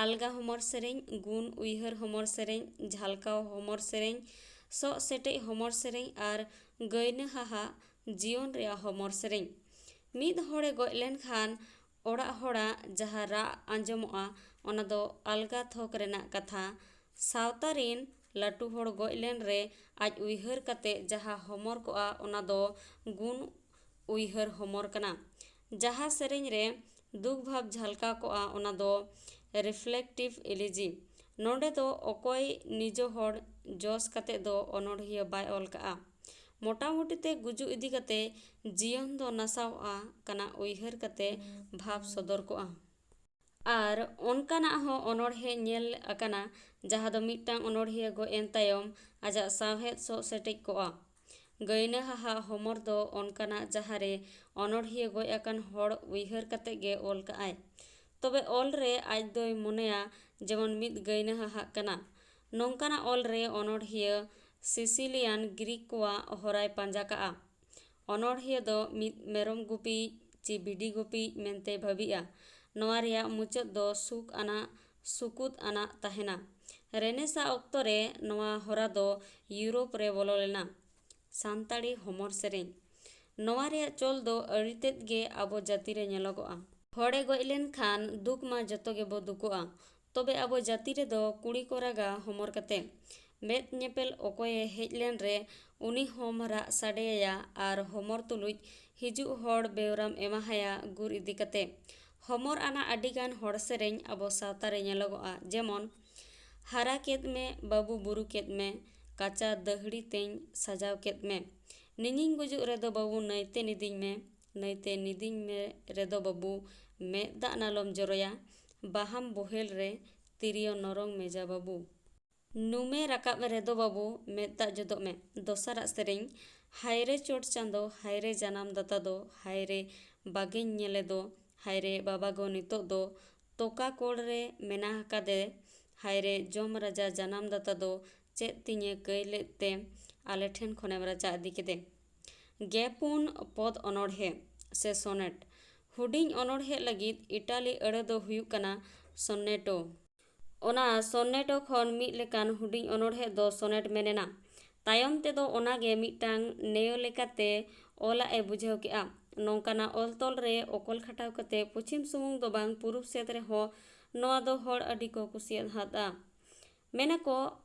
ᱟᱞᱜᱟ ᱦᱚᱢᱚᱨ ᱥᱮᱨᱮᱧ, ᱜᱩᱱ ᱩᱭᱦᱟᱹᱨ ᱦᱚᱢᱚᱨ ᱥᱮᱨᱮᱧ, ᱡᱷᱟᱞᱠᱟᱣ ᱦᱚᱢᱚᱨ ᱥᱮᱨᱮᱧ, ᱥᱚᱜ ᱥᱮᱴᱮᱡ ᱦᱚᱢᱚᱨ ᱥᱮᱨᱮᱧ ᱟᱨ ᱜᱟᱹᱭᱱᱟᱹ ᱦᱟᱦᱟ ᱡᱤᱭᱚᱱ ᱨᱮᱭᱟᱜ ᱦᱚᱢᱚᱨ ᱥᱮᱨᱮᱧ᱾ ᱢᱤᱫ ᱦᱚᱲᱮ ᱜᱚᱡ ᱞᱮᱱᱠᱷᱟᱱ ᱚᱲᱟᱜ ᱦᱚᱲᱟᱜ ᱡᱟᱦᱟᱸ ᱨᱟᱜ ᱟᱸᱡᱚᱢᱚᱜᱼᱟ, ᱚᱱᱟ ᱫᱚ ᱟᱞᱜᱟ ᱛᱷᱚᱠ ᱨᱮᱱᱟᱜ ᱠᱟᱛᱷᱟ᱾ ᱥᱟᱶᱛᱟ ᱨᱤᱱ ᱞᱟᱹᱴᱩ ᱦᱚᱲ ᱜᱚᱡ ᱞᱮᱱ ᱨᱮ ᱟᱡ ᱩᱭᱦᱟᱹᱨ ᱠᱟᱛᱮ ᱡᱟᱦᱟᱸ ᱦᱚᱢᱚᱨ ᱠᱚᱜᱼᱟ, ᱚᱱᱟ ᱫᱚ ᱜᱩᱱ ᱩᱭᱦᱟᱹᱨ ᱦᱚᱢᱚᱨ ᱠᱟᱱᱟ᱾ ᱡᱟᱦᱟᱸ ᱥᱮᱨᱮᱧ ᱨᱮ ᱫᱩᱠ ᱵᱷᱟᱵᱽ ᱡᱷᱟᱞᱠᱟᱣ ᱠᱚᱜᱼᱟ, ᱚᱱᱟ ᱫᱚ reflective elegy᱾ ᱱᱚᱰᱮ ᱫᱚ ᱚᱠᱚᱭ ᱱᱤᱡᱚ ᱦᱚᱲ ᱡᱚᱥ ᱠᱟᱛᱮ ᱫᱚ ᱚᱱᱚᱬᱦᱤᱭᱟᱹ ᱵᱟᱭ ᱚᱞ ᱠᱟᱜᱼᱟ᱾ ᱢᱚᱴᱟᱢᱩᱴᱤ ᱛᱮ ᱜᱩᱡᱩᱜ ᱤᱫᱤ ᱠᱟᱛᱮ ᱡᱤᱭᱚᱱ ᱫᱚ ᱱᱟᱥᱟᱣᱚᱜᱼᱟ ᱠᱟᱱᱟ ᱩᱭᱦᱟᱹᱨ ᱠᱟᱛᱮ ᱵᱷᱟᱵᱽ ᱥᱚᱫᱚᱨ ᱠᱚᱜᱼᱟ᱾ ᱟᱨ ᱚᱱᱠᱟᱱᱟᱜ ᱦᱚᱸ ᱚᱱᱚᱬᱦᱮ ᱧᱮᱞ ᱟᱠᱟᱱᱟ, ᱡᱟᱦᱟᱸ ᱫᱚ ᱢᱤᱫᱴᱟᱝ ᱚᱱᱚᱬᱦᱤᱭᱟᱹ ᱜᱚᱡ ᱮᱱ ᱛᱟᱭᱚᱢ ᱟᱡᱟᱜ ᱥᱟᱶᱦᱮᱫ ᱥᱚᱜ ᱥᱮᱴᱮᱡ ᱠᱚᱜᱼᱟ᱾ ᱜᱟᱹᱭᱱᱟᱹ ᱦᱟᱦᱟ ᱦᱚᱢᱚᱨ ᱫᱚ ᱚᱱᱠᱟᱱᱟᱜ ᱡᱟᱦᱟᱸ ᱨᱮ ᱚᱱᱚᱬᱦᱤᱭᱟᱹ ᱜᱚᱡ ᱟᱠᱟᱱ ᱦᱚᱲ ᱩᱭᱦᱟᱹᱨ ᱠᱟᱛᱮ ᱜᱮ ᱚᱞ ᱠᱟᱜᱼᱟᱭ᱾ ᱛᱚᱵᱮ ᱚᱞ ᱨᱮ ᱟᱡ ᱫᱚᱭ ᱢᱚᱱᱮᱭᱟ ᱡᱮᱢᱚᱱ ᱢᱤᱫ ᱜᱟᱹᱭᱱᱟᱹ ᱦᱟᱦᱟᱜ ᱠᱟᱱᱟ᱾ ᱱᱚᱝᱠᱟᱱᱟᱜ ᱚᱞ ᱨᱮ ᱚᱱᱚᱬᱦᱤᱭᱟᱹ ᱥᱤᱥᱤᱞᱤᱭᱟᱱ ᱜᱨᱤᱠ ᱠᱚᱣᱟᱜ ᱦᱚᱨᱟᱭ ᱯᱟᱸᱡᱟ ᱠᱟᱜᱼᱟ᱾ ᱚᱱᱚᱬᱦᱤᱭᱟᱹ ᱫᱚ ᱢᱤᱫ ᱢᱮᱨᱚᱢ ᱜᱩᱯᱤᱭᱤᱡ ᱪᱮ ᱵᱷᱤᱰᱤ ᱜᱩᱯᱤᱭᱤᱡ ᱢᱮᱱᱛᱮᱭ ᱵᱷᱟᱹᱵᱤᱜᱼᱟ᱾ ᱱᱚᱣᱟ ᱨᱮᱭᱟᱜ ᱢᱩᱪᱟᱹᱫ ᱫᱚ ᱥᱩᱠ ᱟᱱᱟᱜ, ᱥᱩᱠᱩᱛ ᱟᱱᱟᱜ ᱛᱟᱦᱮᱱᱟ᱾ ᱨᱮᱱᱮᱥᱟ ᱚᱠᱛᱚ ᱨᱮ ᱱᱚᱣᱟ ᱦᱚᱨᱟ ᱫᱚ ᱤᱭᱩᱨᱳᱯ ᱨᱮ ᱵᱚᱞᱚ ᱞᱮᱱᱟ᱾ ᱥᱟᱱᱛᱟᱲᱤ ᱦᱚᱢᱚᱨ ᱥᱮᱨᱮᱧ᱾ ᱱᱚᱣᱟ ᱨᱮᱭᱟᱜ ᱪᱚᱞ ᱫᱚ ᱟᱹᱰᱤ ᱛᱮᱫ ᱜᱮ ᱟᱵᱚ ᱡᱟᱹᱛᱤ ᱨᱮ ᱧᱮᱞᱚᱜᱚᱜᱼᱟ᱾ ᱦᱚᱲᱮ ᱜᱚᱡ ᱞᱮᱱᱠᱷᱟᱱ ᱫᱩᱠ ᱢᱟ ᱡᱚᱛᱚ ᱜᱮᱵᱚ ᱫᱩᱠᱚᱜᱼᱟ, ᱛᱚᱵᱮ ᱟᱵᱚ ᱡᱟᱹᱛᱤ ᱨᱮᱫᱚ ᱠᱩᱲᱤ ᱠᱚ ᱨᱟᱜᱟ ᱦᱚᱢᱚᱨ ᱠᱟᱛᱮ᱾ ᱢᱮᱫ ᱧᱮᱯᱮᱞ ᱚᱠᱚᱭᱮ ᱦᱮᱡ ᱞᱮᱱ ᱨᱮ ᱩᱱᱤ ᱦᱚᱸᱢ ᱨᱟᱜ ᱥᱟᱰᱮᱭᱟᱭᱟ ᱟᱨ ᱦᱚᱢᱚᱨ ᱛᱩᱞᱩᱡ ᱦᱤᱡᱩᱜ ᱦᱚᱲ ᱵᱮᱣᱨᱟᱢ ᱮᱢᱟᱦᱟᱭᱟ ᱜᱩᱨ ᱤᱫᱤ ᱠᱟᱛᱮ᱾ ᱦᱚᱢᱚᱨ ᱟᱱᱟᱜ ᱟᱹᱰᱤᱜᱟᱱ ᱦᱚᱲ ᱥᱮᱨᱮᱧ ᱟᱵᱚ ᱥᱟᱶᱛᱟ ᱨᱮ ᱧᱮᱞᱚᱜᱚᱜᱼᱟ, ᱡᱮᱢᱚᱱ ᱦᱟᱨᱟ ᱠᱮᱫ ᱢᱮ ᱵᱟᱹᱵᱩ, ᱵᱩᱨᱩ ᱠᱮᱫ ᱢᱮ, ᱠᱟᱪᱟ ᱫᱟᱹᱦᱲᱤ ᱛᱮᱧ ᱥᱟᱡᱟᱣ ᱠᱮᱫ ᱢᱮ᱾ ᱱᱤᱧᱤᱧ ᱜᱩᱡᱩᱜ ᱨᱮᱫᱚ ᱵᱟᱹᱵᱩ, ᱱᱟᱹᱭᱛᱮ ᱱᱤᱫᱤᱧ ᱢᱮ, ᱱᱟᱹᱭᱛᱮ ᱱᱤᱫᱤᱧ ᱢᱮ ᱨᱮᱫᱚ ᱵᱟᱹᱵᱩ, ᱢᱮᱫ ᱫᱟᱜ ᱱᱟᱞᱚᱢ ᱡᱚᱨᱚᱭᱟ, ᱵᱟᱦᱟᱢ ᱵᱚᱦᱮᱞ ᱨᱮ ᱛᱤᱨᱭᱳ ᱱᱚᱨᱚᱝ ᱢᱮᱡᱟ ᱵᱟᱹᱵᱩ᱾ ᱱᱩᱢᱮ ᱨᱟᱠᱟᱵ ᱨᱮᱫᱚ ᱵᱟᱹᱵᱩ, ᱢᱮᱫ ᱫᱟᱜ ᱡᱚᱫᱚᱜ ᱢᱮ᱾ ᱫᱚᱥᱟᱨᱟᱜ ᱥᱮᱨᱮᱧ᱾ ᱦᱟᱭᱨᱮ ᱪᱚᱴ ᱪᱟᱸᱫᱚ, ᱦᱟᱭᱨᱮ ᱡᱟᱱᱟᱢ ᱫᱟᱛᱟ ᱫᱚ, ᱦᱟᱭᱨᱮ ᱵᱟᱜᱮᱧ ᱧᱮᱞᱮ ᱫᱚ, ᱦᱟᱭᱨᱮ ᱵᱟᱵᱟ ᱜᱚ ᱱᱤᱛᱚᱜ ᱫᱚ, ᱛᱚᱠᱟ ᱠᱚᱲ ᱨᱮ ᱢᱮᱱᱟ ᱟᱠᱟᱫᱮ, ᱦᱟᱭᱨᱮ ᱡᱚᱢ ᱨᱟᱡᱟ ᱡᱟᱱᱟᱢ ᱫᱟᱛᱟ ᱫᱚ, ᱪᱮᱫ ᱛᱤᱧᱮ ᱠᱟᱹᱭ ᱞᱮᱫ ᱛᱮ, ᱟᱞᱮ ᱴᱷᱮᱱ ᱠᱷᱚᱱᱮᱢ ᱨᱟᱪᱟ ᱤᱫᱤ ᱠᱮᱫᱮ᱾ ᱜᱮ ᱯᱩᱱ ᱯᱚᱫ ᱚᱱᱚᱬᱦᱮ ᱥᱮ ᱥᱚᱱᱮᱴ᱾ ᱦᱩᱰᱤᱧ ᱚᱱᱚᱬᱦᱮ ᱞᱟᱹᱜᱤᱫ ᱤᱴᱟᱞᱤ ᱟᱹᱲᱟᱹ ᱫᱚ ᱦᱩᱭᱩᱜ ᱠᱟᱱᱟ ᱥᱚᱱᱮᱴᱳ᱾ ᱚᱱᱟ ᱥᱚᱱᱮᱴᱳ ᱠᱷᱚᱱ ᱢᱤᱫ ᱞᱮᱠᱟᱱ ᱦᱩᱰᱤᱧ ᱚᱱᱚᱬᱦᱮ ᱫᱚ ᱥᱚᱱᱮᱴ ᱢᱮᱱᱮᱱᱟ᱾ ᱛᱟᱭᱚᱢ ᱛᱮᱫᱚ ᱚᱱᱟᱜᱮ ᱢᱤᱫᱴᱟᱝ ᱱᱮᱭᱚ ᱞᱮᱠᱟᱛᱮ ᱚᱞᱟᱜ ᱮ ᱵᱩᱡᱷᱟᱹᱣ ᱠᱮᱜᱼᱟ᱾ ᱱᱚᱝᱠᱟᱱᱟᱜ ᱚᱞ ᱛᱚᱞ ᱨᱮ ᱚᱠᱚᱞ ᱠᱷᱟᱴᱟᱣ ᱠᱟᱛᱮ ᱯᱚᱪᱷᱤᱢ ᱥᱩᱢᱩᱝ ᱫᱚ ᱵᱟᱝ, ᱯᱩᱨᱩᱵ ᱥᱮᱫ ᱨᱮᱦᱚᱸ ᱱᱚᱣᱟ ᱫᱚ ᱦᱚᱲ ᱟᱹᱰᱤ ᱠᱚ ᱠᱩᱥᱤᱭᱟᱫ ᱦᱟᱫᱼᱟ᱾ ᱢᱮᱱᱟᱠᱚ,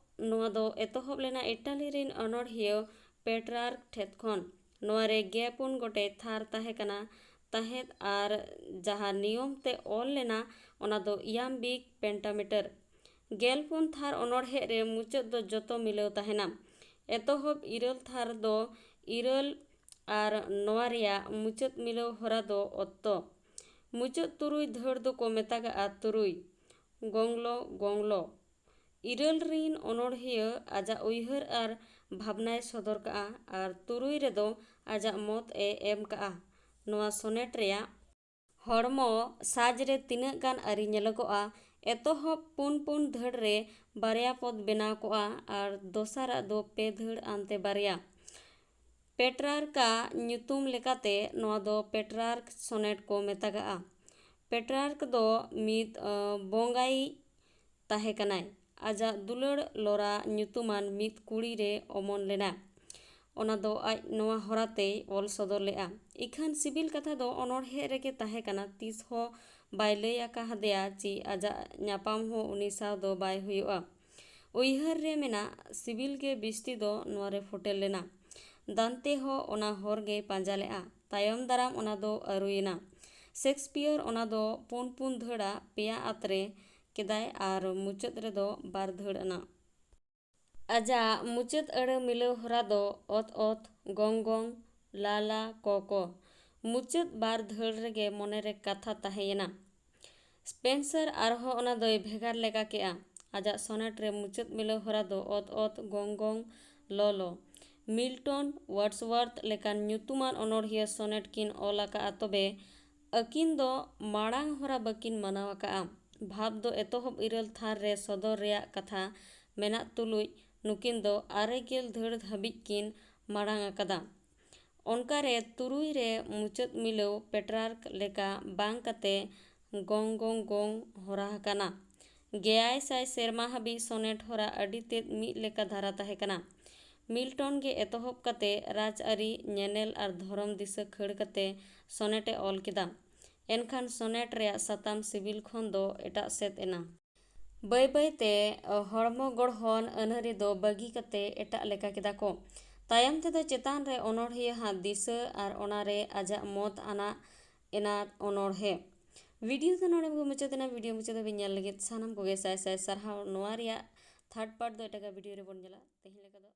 ᱱᱚᱣᱟ ᱫᱚ ᱮᱛᱚᱦᱚᱵ ᱞᱮᱱᱟ ᱤᱴᱟᱞᱤ ᱨᱤᱱ ᱚᱱᱚᱬᱦᱤᱭᱟᱹ ᱯᱮᱴᱨᱟᱨᱠ ᱴᱷᱮᱫ ᱠᱷᱚᱱ᱾ ᱱᱚᱣᱟ ᱨᱮ ᱜᱮ ᱯᱩᱱ ᱜᱚᱴᱮᱡ ᱛᱷᱟᱨ ᱛᱟᱦᱮᱸ ᱠᱟᱱᱟ ᱛᱟᱦᱮᱸᱫ, ᱟᱨ ᱡᱟᱦᱟᱸ ᱱᱤᱭᱚᱢ ᱛᱮ ᱚᱞ ᱞᱮᱱᱟ, ᱚᱱᱟ ᱫᱚ ᱤᱭᱟᱢᱵᱤᱠ ᱯᱮᱱᱴᱟᱢᱤᱴᱟᱨ᱾ ᱜᱮᱞ ᱯᱩᱱ ᱛᱷᱟᱨ ᱚᱱᱚᱬᱦᱮ ᱨᱮ ᱢᱩᱪᱟᱹᱫ ᱫᱚ ᱡᱚᱛᱚ ᱢᱤᱞᱟᱹᱣ ᱛᱟᱦᱮᱱᱟ᱾ ᱮᱛᱚᱦᱚᱵ ᱤᱨᱟᱹᱞ ᱛᱷᱟᱨ ᱫᱚ ᱤᱨᱟᱹᱞ, ᱟᱨ ᱱᱚᱣᱟ ᱨᱮᱭᱟᱜ ᱢᱩᱪᱟᱹᱫ ᱢᱤᱞᱟᱹᱣ ᱦᱚᱨᱟ ᱫᱚ ᱚᱛᱛᱚ᱾ ᱢᱩᱪᱟᱹᱫ ᱛᱩᱨᱩᱭ ᱫᱷᱟᱹᱲ ᱫᱚᱠᱚ ᱢᱮᱛᱟᱜᱟᱜᱼᱟ ᱛᱩᱨᱩᱭ᱾ ᱜᱚᱝᱞᱚ, ᱜᱚᱝᱞᱚ᱾ ᱤᱨᱟᱹᱞ ᱨᱤᱱ ᱚᱱᱚᱬᱦᱤᱭᱟᱹ ᱟᱡᱟᱜ ᱩᱭᱦᱟᱹᱨ ᱟᱨ ᱵᱷᱟᱵᱽᱱᱟᱭ ᱥᱚᱫᱚᱨ ᱠᱟᱜᱼᱟ ᱟᱨ ᱛᱩᱨᱩᱭ ᱨᱮᱫᱚ ᱟᱡᱟᱜ ᱢᱚᱛ ᱮ ᱮᱢ ᱠᱟᱜᱼᱟ᱾ ᱱᱚᱣᱟ ᱥᱚᱱᱮᱴ ᱨᱮᱭᱟᱜ ᱦᱚᱲᱢᱚ ᱥᱟᱡᱽ ᱨᱮ ᱛᱤᱱᱟᱹᱜ ᱜᱟᱱ ᱟᱹᱨᱤ ᱧᱮᱞᱚᱜᱚᱜᱼᱟ᱾ ᱮᱛᱚᱦᱚᱵ ᱯᱩᱱ ᱯᱩᱱ ᱫᱷᱟᱹᱲ ᱨᱮ ᱵᱟᱨᱭᱟ ᱯᱚᱫ ᱵᱮᱱᱟᱣ ᱠᱚᱜᱼᱟ ᱟᱨ ᱫᱚᱥᱟᱨᱟᱜ ᱫᱚ ᱯᱮ ᱫᱷᱟᱹᱲ ᱟᱱᱛᱮ ᱵᱟᱨᱭᱟ᱾ ᱯᱮᱴᱨᱟᱨᱠ ᱟᱜ ᱧᱩᱛᱩᱢ ᱞᱮᱠᱟᱛᱮ ᱱᱚᱣᱟ ᱫᱚ ᱯᱮᱴᱨᱟᱨᱠ ᱥᱚᱱᱮᱴ ᱠᱚ ᱢᱮᱛᱟᱜᱟᱜᱼᱟ᱾ ᱯᱮᱴᱨᱟᱨᱠ ᱫᱚ ᱢᱤᱫ, ᱟᱸ, ᱵᱚᱸᱜᱟᱭᱤᱡ ᱛᱟᱦᱮᱸ ᱠᱟᱱᱟᱭ᱾ ᱟᱡᱟᱜ ᱫᱩᱞᱟᱹᱲ ᱞᱚᱨᱟ ᱧᱩᱛᱩᱢᱟᱱ ᱢᱤᱫ ᱠᱩᱲᱤ ᱨᱮ ᱚᱢᱚᱱ ᱞᱮᱱᱟ᱾ ᱚᱱᱟ ᱫᱚ ᱟᱡ ᱱᱚᱣᱟ ᱦᱚᱨᱟ ᱛᱮᱭ ᱚᱞ ᱥᱚᱫᱚᱨ ᱞᱮᱫᱼᱟ᱾ ᱤᱠᱷᱟᱹᱱ ᱥᱤᱵᱤᱞ ᱠᱟᱛᱷᱟ ᱫᱚ ᱚᱱᱚᱬᱦᱮ ᱨᱮᱜᱮ ᱛᱟᱦᱮᱸ ᱠᱟᱱᱟ, ᱛᱤᱥ ᱦᱚᱸ ᱵᱟᱭ ᱞᱟᱹᱭ ᱟᱠᱟ ᱦᱟᱫᱮᱭᱟ ᱪᱤ ᱟᱡᱟᱜ ᱧᱟᱯᱟᱢ ᱦᱚᱸ ᱩᱱᱤ ᱥᱟᱶ ᱫᱚ ᱵᱟᱭ ᱦᱩᱭᱩᱜᱼᱟ᱾ ᱩᱭᱦᱟᱹᱨ ᱨᱮ ᱢᱮᱱᱟᱜ ᱥᱤᱵᱤᱞ ᱜᱮ ᱵᱤᱥᱛᱤ ᱫᱚ ᱱᱚᱣᱟ ᱨᱮ ᱯᱷᱚᱴᱮᱞ ᱞᱮᱱᱟ᱾ ᱫᱟᱱᱛᱮ ᱦᱚᱸ ᱚᱱᱟ ᱦᱚᱨ ᱜᱮᱭ ᱯᱟᱸᱡᱟ ᱞᱮᱫᱼᱟ᱾ ᱛᱟᱭᱚᱢ ᱫᱟᱨᱟᱢ ᱚᱱᱟ ᱫᱚ ᱟᱹᱨᱩᱭᱮᱱᱟ᱾ ᱥᱮᱠᱥᱯᱤᱭᱟᱨ ᱚᱱᱟ ᱫᱚ ᱯᱩᱱ ᱯᱩᱱ ᱫᱷᱟᱹᱲᱟ ᱯᱮᱭᱟ ᱟᱛ ᱨᱮ ᱠᱮᱫᱟᱭ ᱟᱨ ᱢᱩᱪᱟᱹᱫ ᱨᱮᱫᱚ ᱵᱟᱨ ᱫᱷᱟᱹᱲ ᱟᱱᱟ᱾ ᱟᱡᱟᱜ ᱢᱩᱪᱟᱹᱫ ᱟᱹᱲᱟᱹ ᱢᱤᱞᱟᱹᱣ ᱦᱚᱨᱟ ᱫᱚ ᱚᱛ ᱚᱛ, ᱜᱚᱝ ᱜᱚᱝ, ᱞᱟ ᱞᱟ, ᱠᱚ ᱠᱚ᱾ ᱢᱩᱪᱟᱹᱫ ᱵᱟᱨ ᱫᱷᱟᱹᱲ ᱨᱮᱜᱮ ᱢᱚᱱᱮᱨᱮ ᱠᱟᱛᱷᱟ ᱛᱟᱦᱮᱸᱭᱮᱱᱟ᱾ ᱥᱯᱮᱱᱥᱟᱨ ᱟᱨᱦᱚᱸ ᱚᱱᱟ ᱫᱚᱭ ᱵᱷᱮᱜᱟᱨ ᱞᱮᱠᱟ ᱠᱮᱜᱼᱟ᱾ ᱟᱡᱟᱜ ᱥᱚᱱᱮᱴ ᱨᱮ ᱢᱩᱪᱟᱹᱫ ᱢᱤᱞᱟᱹᱣ ᱦᱚᱨᱟ ᱫᱚ ᱚᱛ ᱚᱛ, ᱜᱚᱝ ᱜᱚᱝ, ᱞᱚ ᱞᱚ᱾ ᱢᱤᱞᱴᱚᱱ, ᱣᱟᱨᱰᱥᱣᱟᱨᱛᱷ ᱞᱮᱠᱟᱱ ᱧᱩᱛᱩᱢᱟᱱ ᱚᱱᱚᱬᱦᱤᱭᱟᱹ ᱥᱚᱱᱮᱴ ᱠᱤᱱ ᱚᱞ ᱟᱠᱟᱫᱼᱟ, ᱛᱚᱵᱮ ᱟᱹᱠᱤᱱ ᱫᱚ ᱢᱟᱲᱟᱝ ᱦᱚᱨᱟ ᱵᱟᱹᱠᱤᱱ ᱢᱟᱱᱟᱣ ᱟᱠᱟᱫᱼᱟ᱾ ᱵᱷᱟᱵᱽ ᱫᱚ ᱮᱛᱚᱦᱚᱵ ᱤᱨᱟᱹᱞ ᱛᱷᱟᱨ ᱨᱮ ᱥᱚᱫᱚᱨ ᱨᱮᱭᱟᱜ ᱠᱟᱛᱷᱟ ᱢᱮᱱᱟᱜ ᱛᱩᱞᱩᱡ ᱱᱩᱠᱤᱱ ᱫᱚ ᱟᱨᱮ ᱜᱮᱞ ᱫᱷᱟᱹᱲ ᱦᱟᱹᱵᱤᱡ ᱠᱤᱱ ᱢᱟᱲᱟᱝ ᱟᱠᱟᱫᱟ᱾ ᱚᱱᱠᱟ ᱨᱮ ᱛᱩᱨᱩᱭ ᱨᱮ ᱢᱩᱪᱟᱹᱫ ᱢᱤᱞᱟᱹᱣ ᱯᱮᱴᱨᱟᱨᱠ ᱞᱮᱠᱟ ᱵᱟᱝ ᱠᱟᱛᱮ ᱜᱚᱝ ᱜᱚᱝ ᱜᱚᱝ ᱦᱚᱨᱟ ᱟᱠᱟᱱᱟ᱾ ᱜᱮᱭᱟᱭ ᱥᱟᱭ ᱥᱮᱨᱢᱟ ᱦᱟᱹᱵᱤᱡ ᱥᱚᱱᱮᱴ ᱦᱚᱨᱟ ᱟᱹᱰᱤ ᱛᱮᱫ ᱢᱤᱫ ᱞᱮᱠᱟ ᱫᱷᱟᱨᱟ ᱛᱟᱦᱮᱸ ᱠᱟᱱᱟ᱾ ᱢᱤᱞᱴᱚᱱ ᱜᱮ ᱮᱛᱚᱦᱚᱵ ᱠᱟᱛᱮ ᱨᱟᱡᱽᱟᱹᱨᱤ, ᱧᱮᱱᱮᱞ ᱟᱨ ᱫᱷᱚᱨᱚᱢ ᱫᱤᱥᱟᱹ ᱠᱷᱟᱹᱲ ᱠᱟᱛᱮ ᱥᱚᱱᱮᱴ ᱮ ᱚᱞ ᱠᱮᱫᱟ᱾ ᱮᱱᱠᱷᱟᱱ ᱥᱚᱱᱮᱴ ᱨᱮᱭᱟᱜ ᱥᱟᱛᱟᱢ ᱥᱤᱵᱤᱞ ᱠᱷᱚᱱ ᱫᱚ ᱮᱴᱟᱜ ᱥᱮᱫ ᱮᱱᱟ᱾ ᱵᱟᱹᱭ ᱵᱟᱹᱭ ᱛᱮ ᱦᱚᱲᱢᱚ ᱜᱚᱲᱦᱚᱱ ᱟᱹᱱᱟᱹᱨᱤ ᱫᱚ ᱵᱟᱹᱜᱤ ᱠᱟᱛᱮ ᱮᱴᱟᱜ ᱞᱮᱠᱟ ᱠᱮᱫᱟ ᱠᱚ᱾ ᱛᱟᱭᱚᱢ ᱛᱮᱫᱚ ᱪᱮᱛᱟᱱ ᱨᱮ ᱚᱱᱚᱬᱦᱤᱭᱟᱹ ᱦᱟᱜ ᱫᱤᱥᱟᱹ ᱟᱨ ᱚᱱᱟ ᱨᱮ ᱟᱡᱟᱜ ᱢᱚᱛ ᱟᱱᱟᱜ ᱮᱱᱟ ᱚᱱᱚᱬᱦᱮ᱾ ᱵᱷᱤᱰᱤᱭᱳ ᱫᱚ ᱱᱚᱰᱮ ᱜᱮ ᱢᱩᱪᱟᱹᱫ ᱮᱱᱟ᱾ ᱵᱷᱤᱰᱤᱭᱳ ᱢᱩᱪᱟᱹᱫ ᱫᱷᱟᱹᱵᱤᱡ ᱧᱮᱞ ᱞᱟᱹᱜᱤᱫ ᱥᱟᱱᱟᱢ ᱠᱚᱜᱮ ᱥᱟᱭ ᱥᱟᱭ ᱥᱟᱨᱦᱟᱣ᱾ ᱱᱚᱣᱟ ᱨᱮᱭᱟᱜ ᱛᱷᱟᱨᱰ ᱯᱟᱨᱴ ᱫᱚ ᱮᱴᱟᱜᱟᱜ ᱵᱷᱤᱰᱤᱭᱳ ᱨᱮᱵᱚᱱ ᱧᱮᱞᱟ᱾ ᱛᱮᱦᱮᱧ ᱞᱮᱠᱟ ᱫᱚ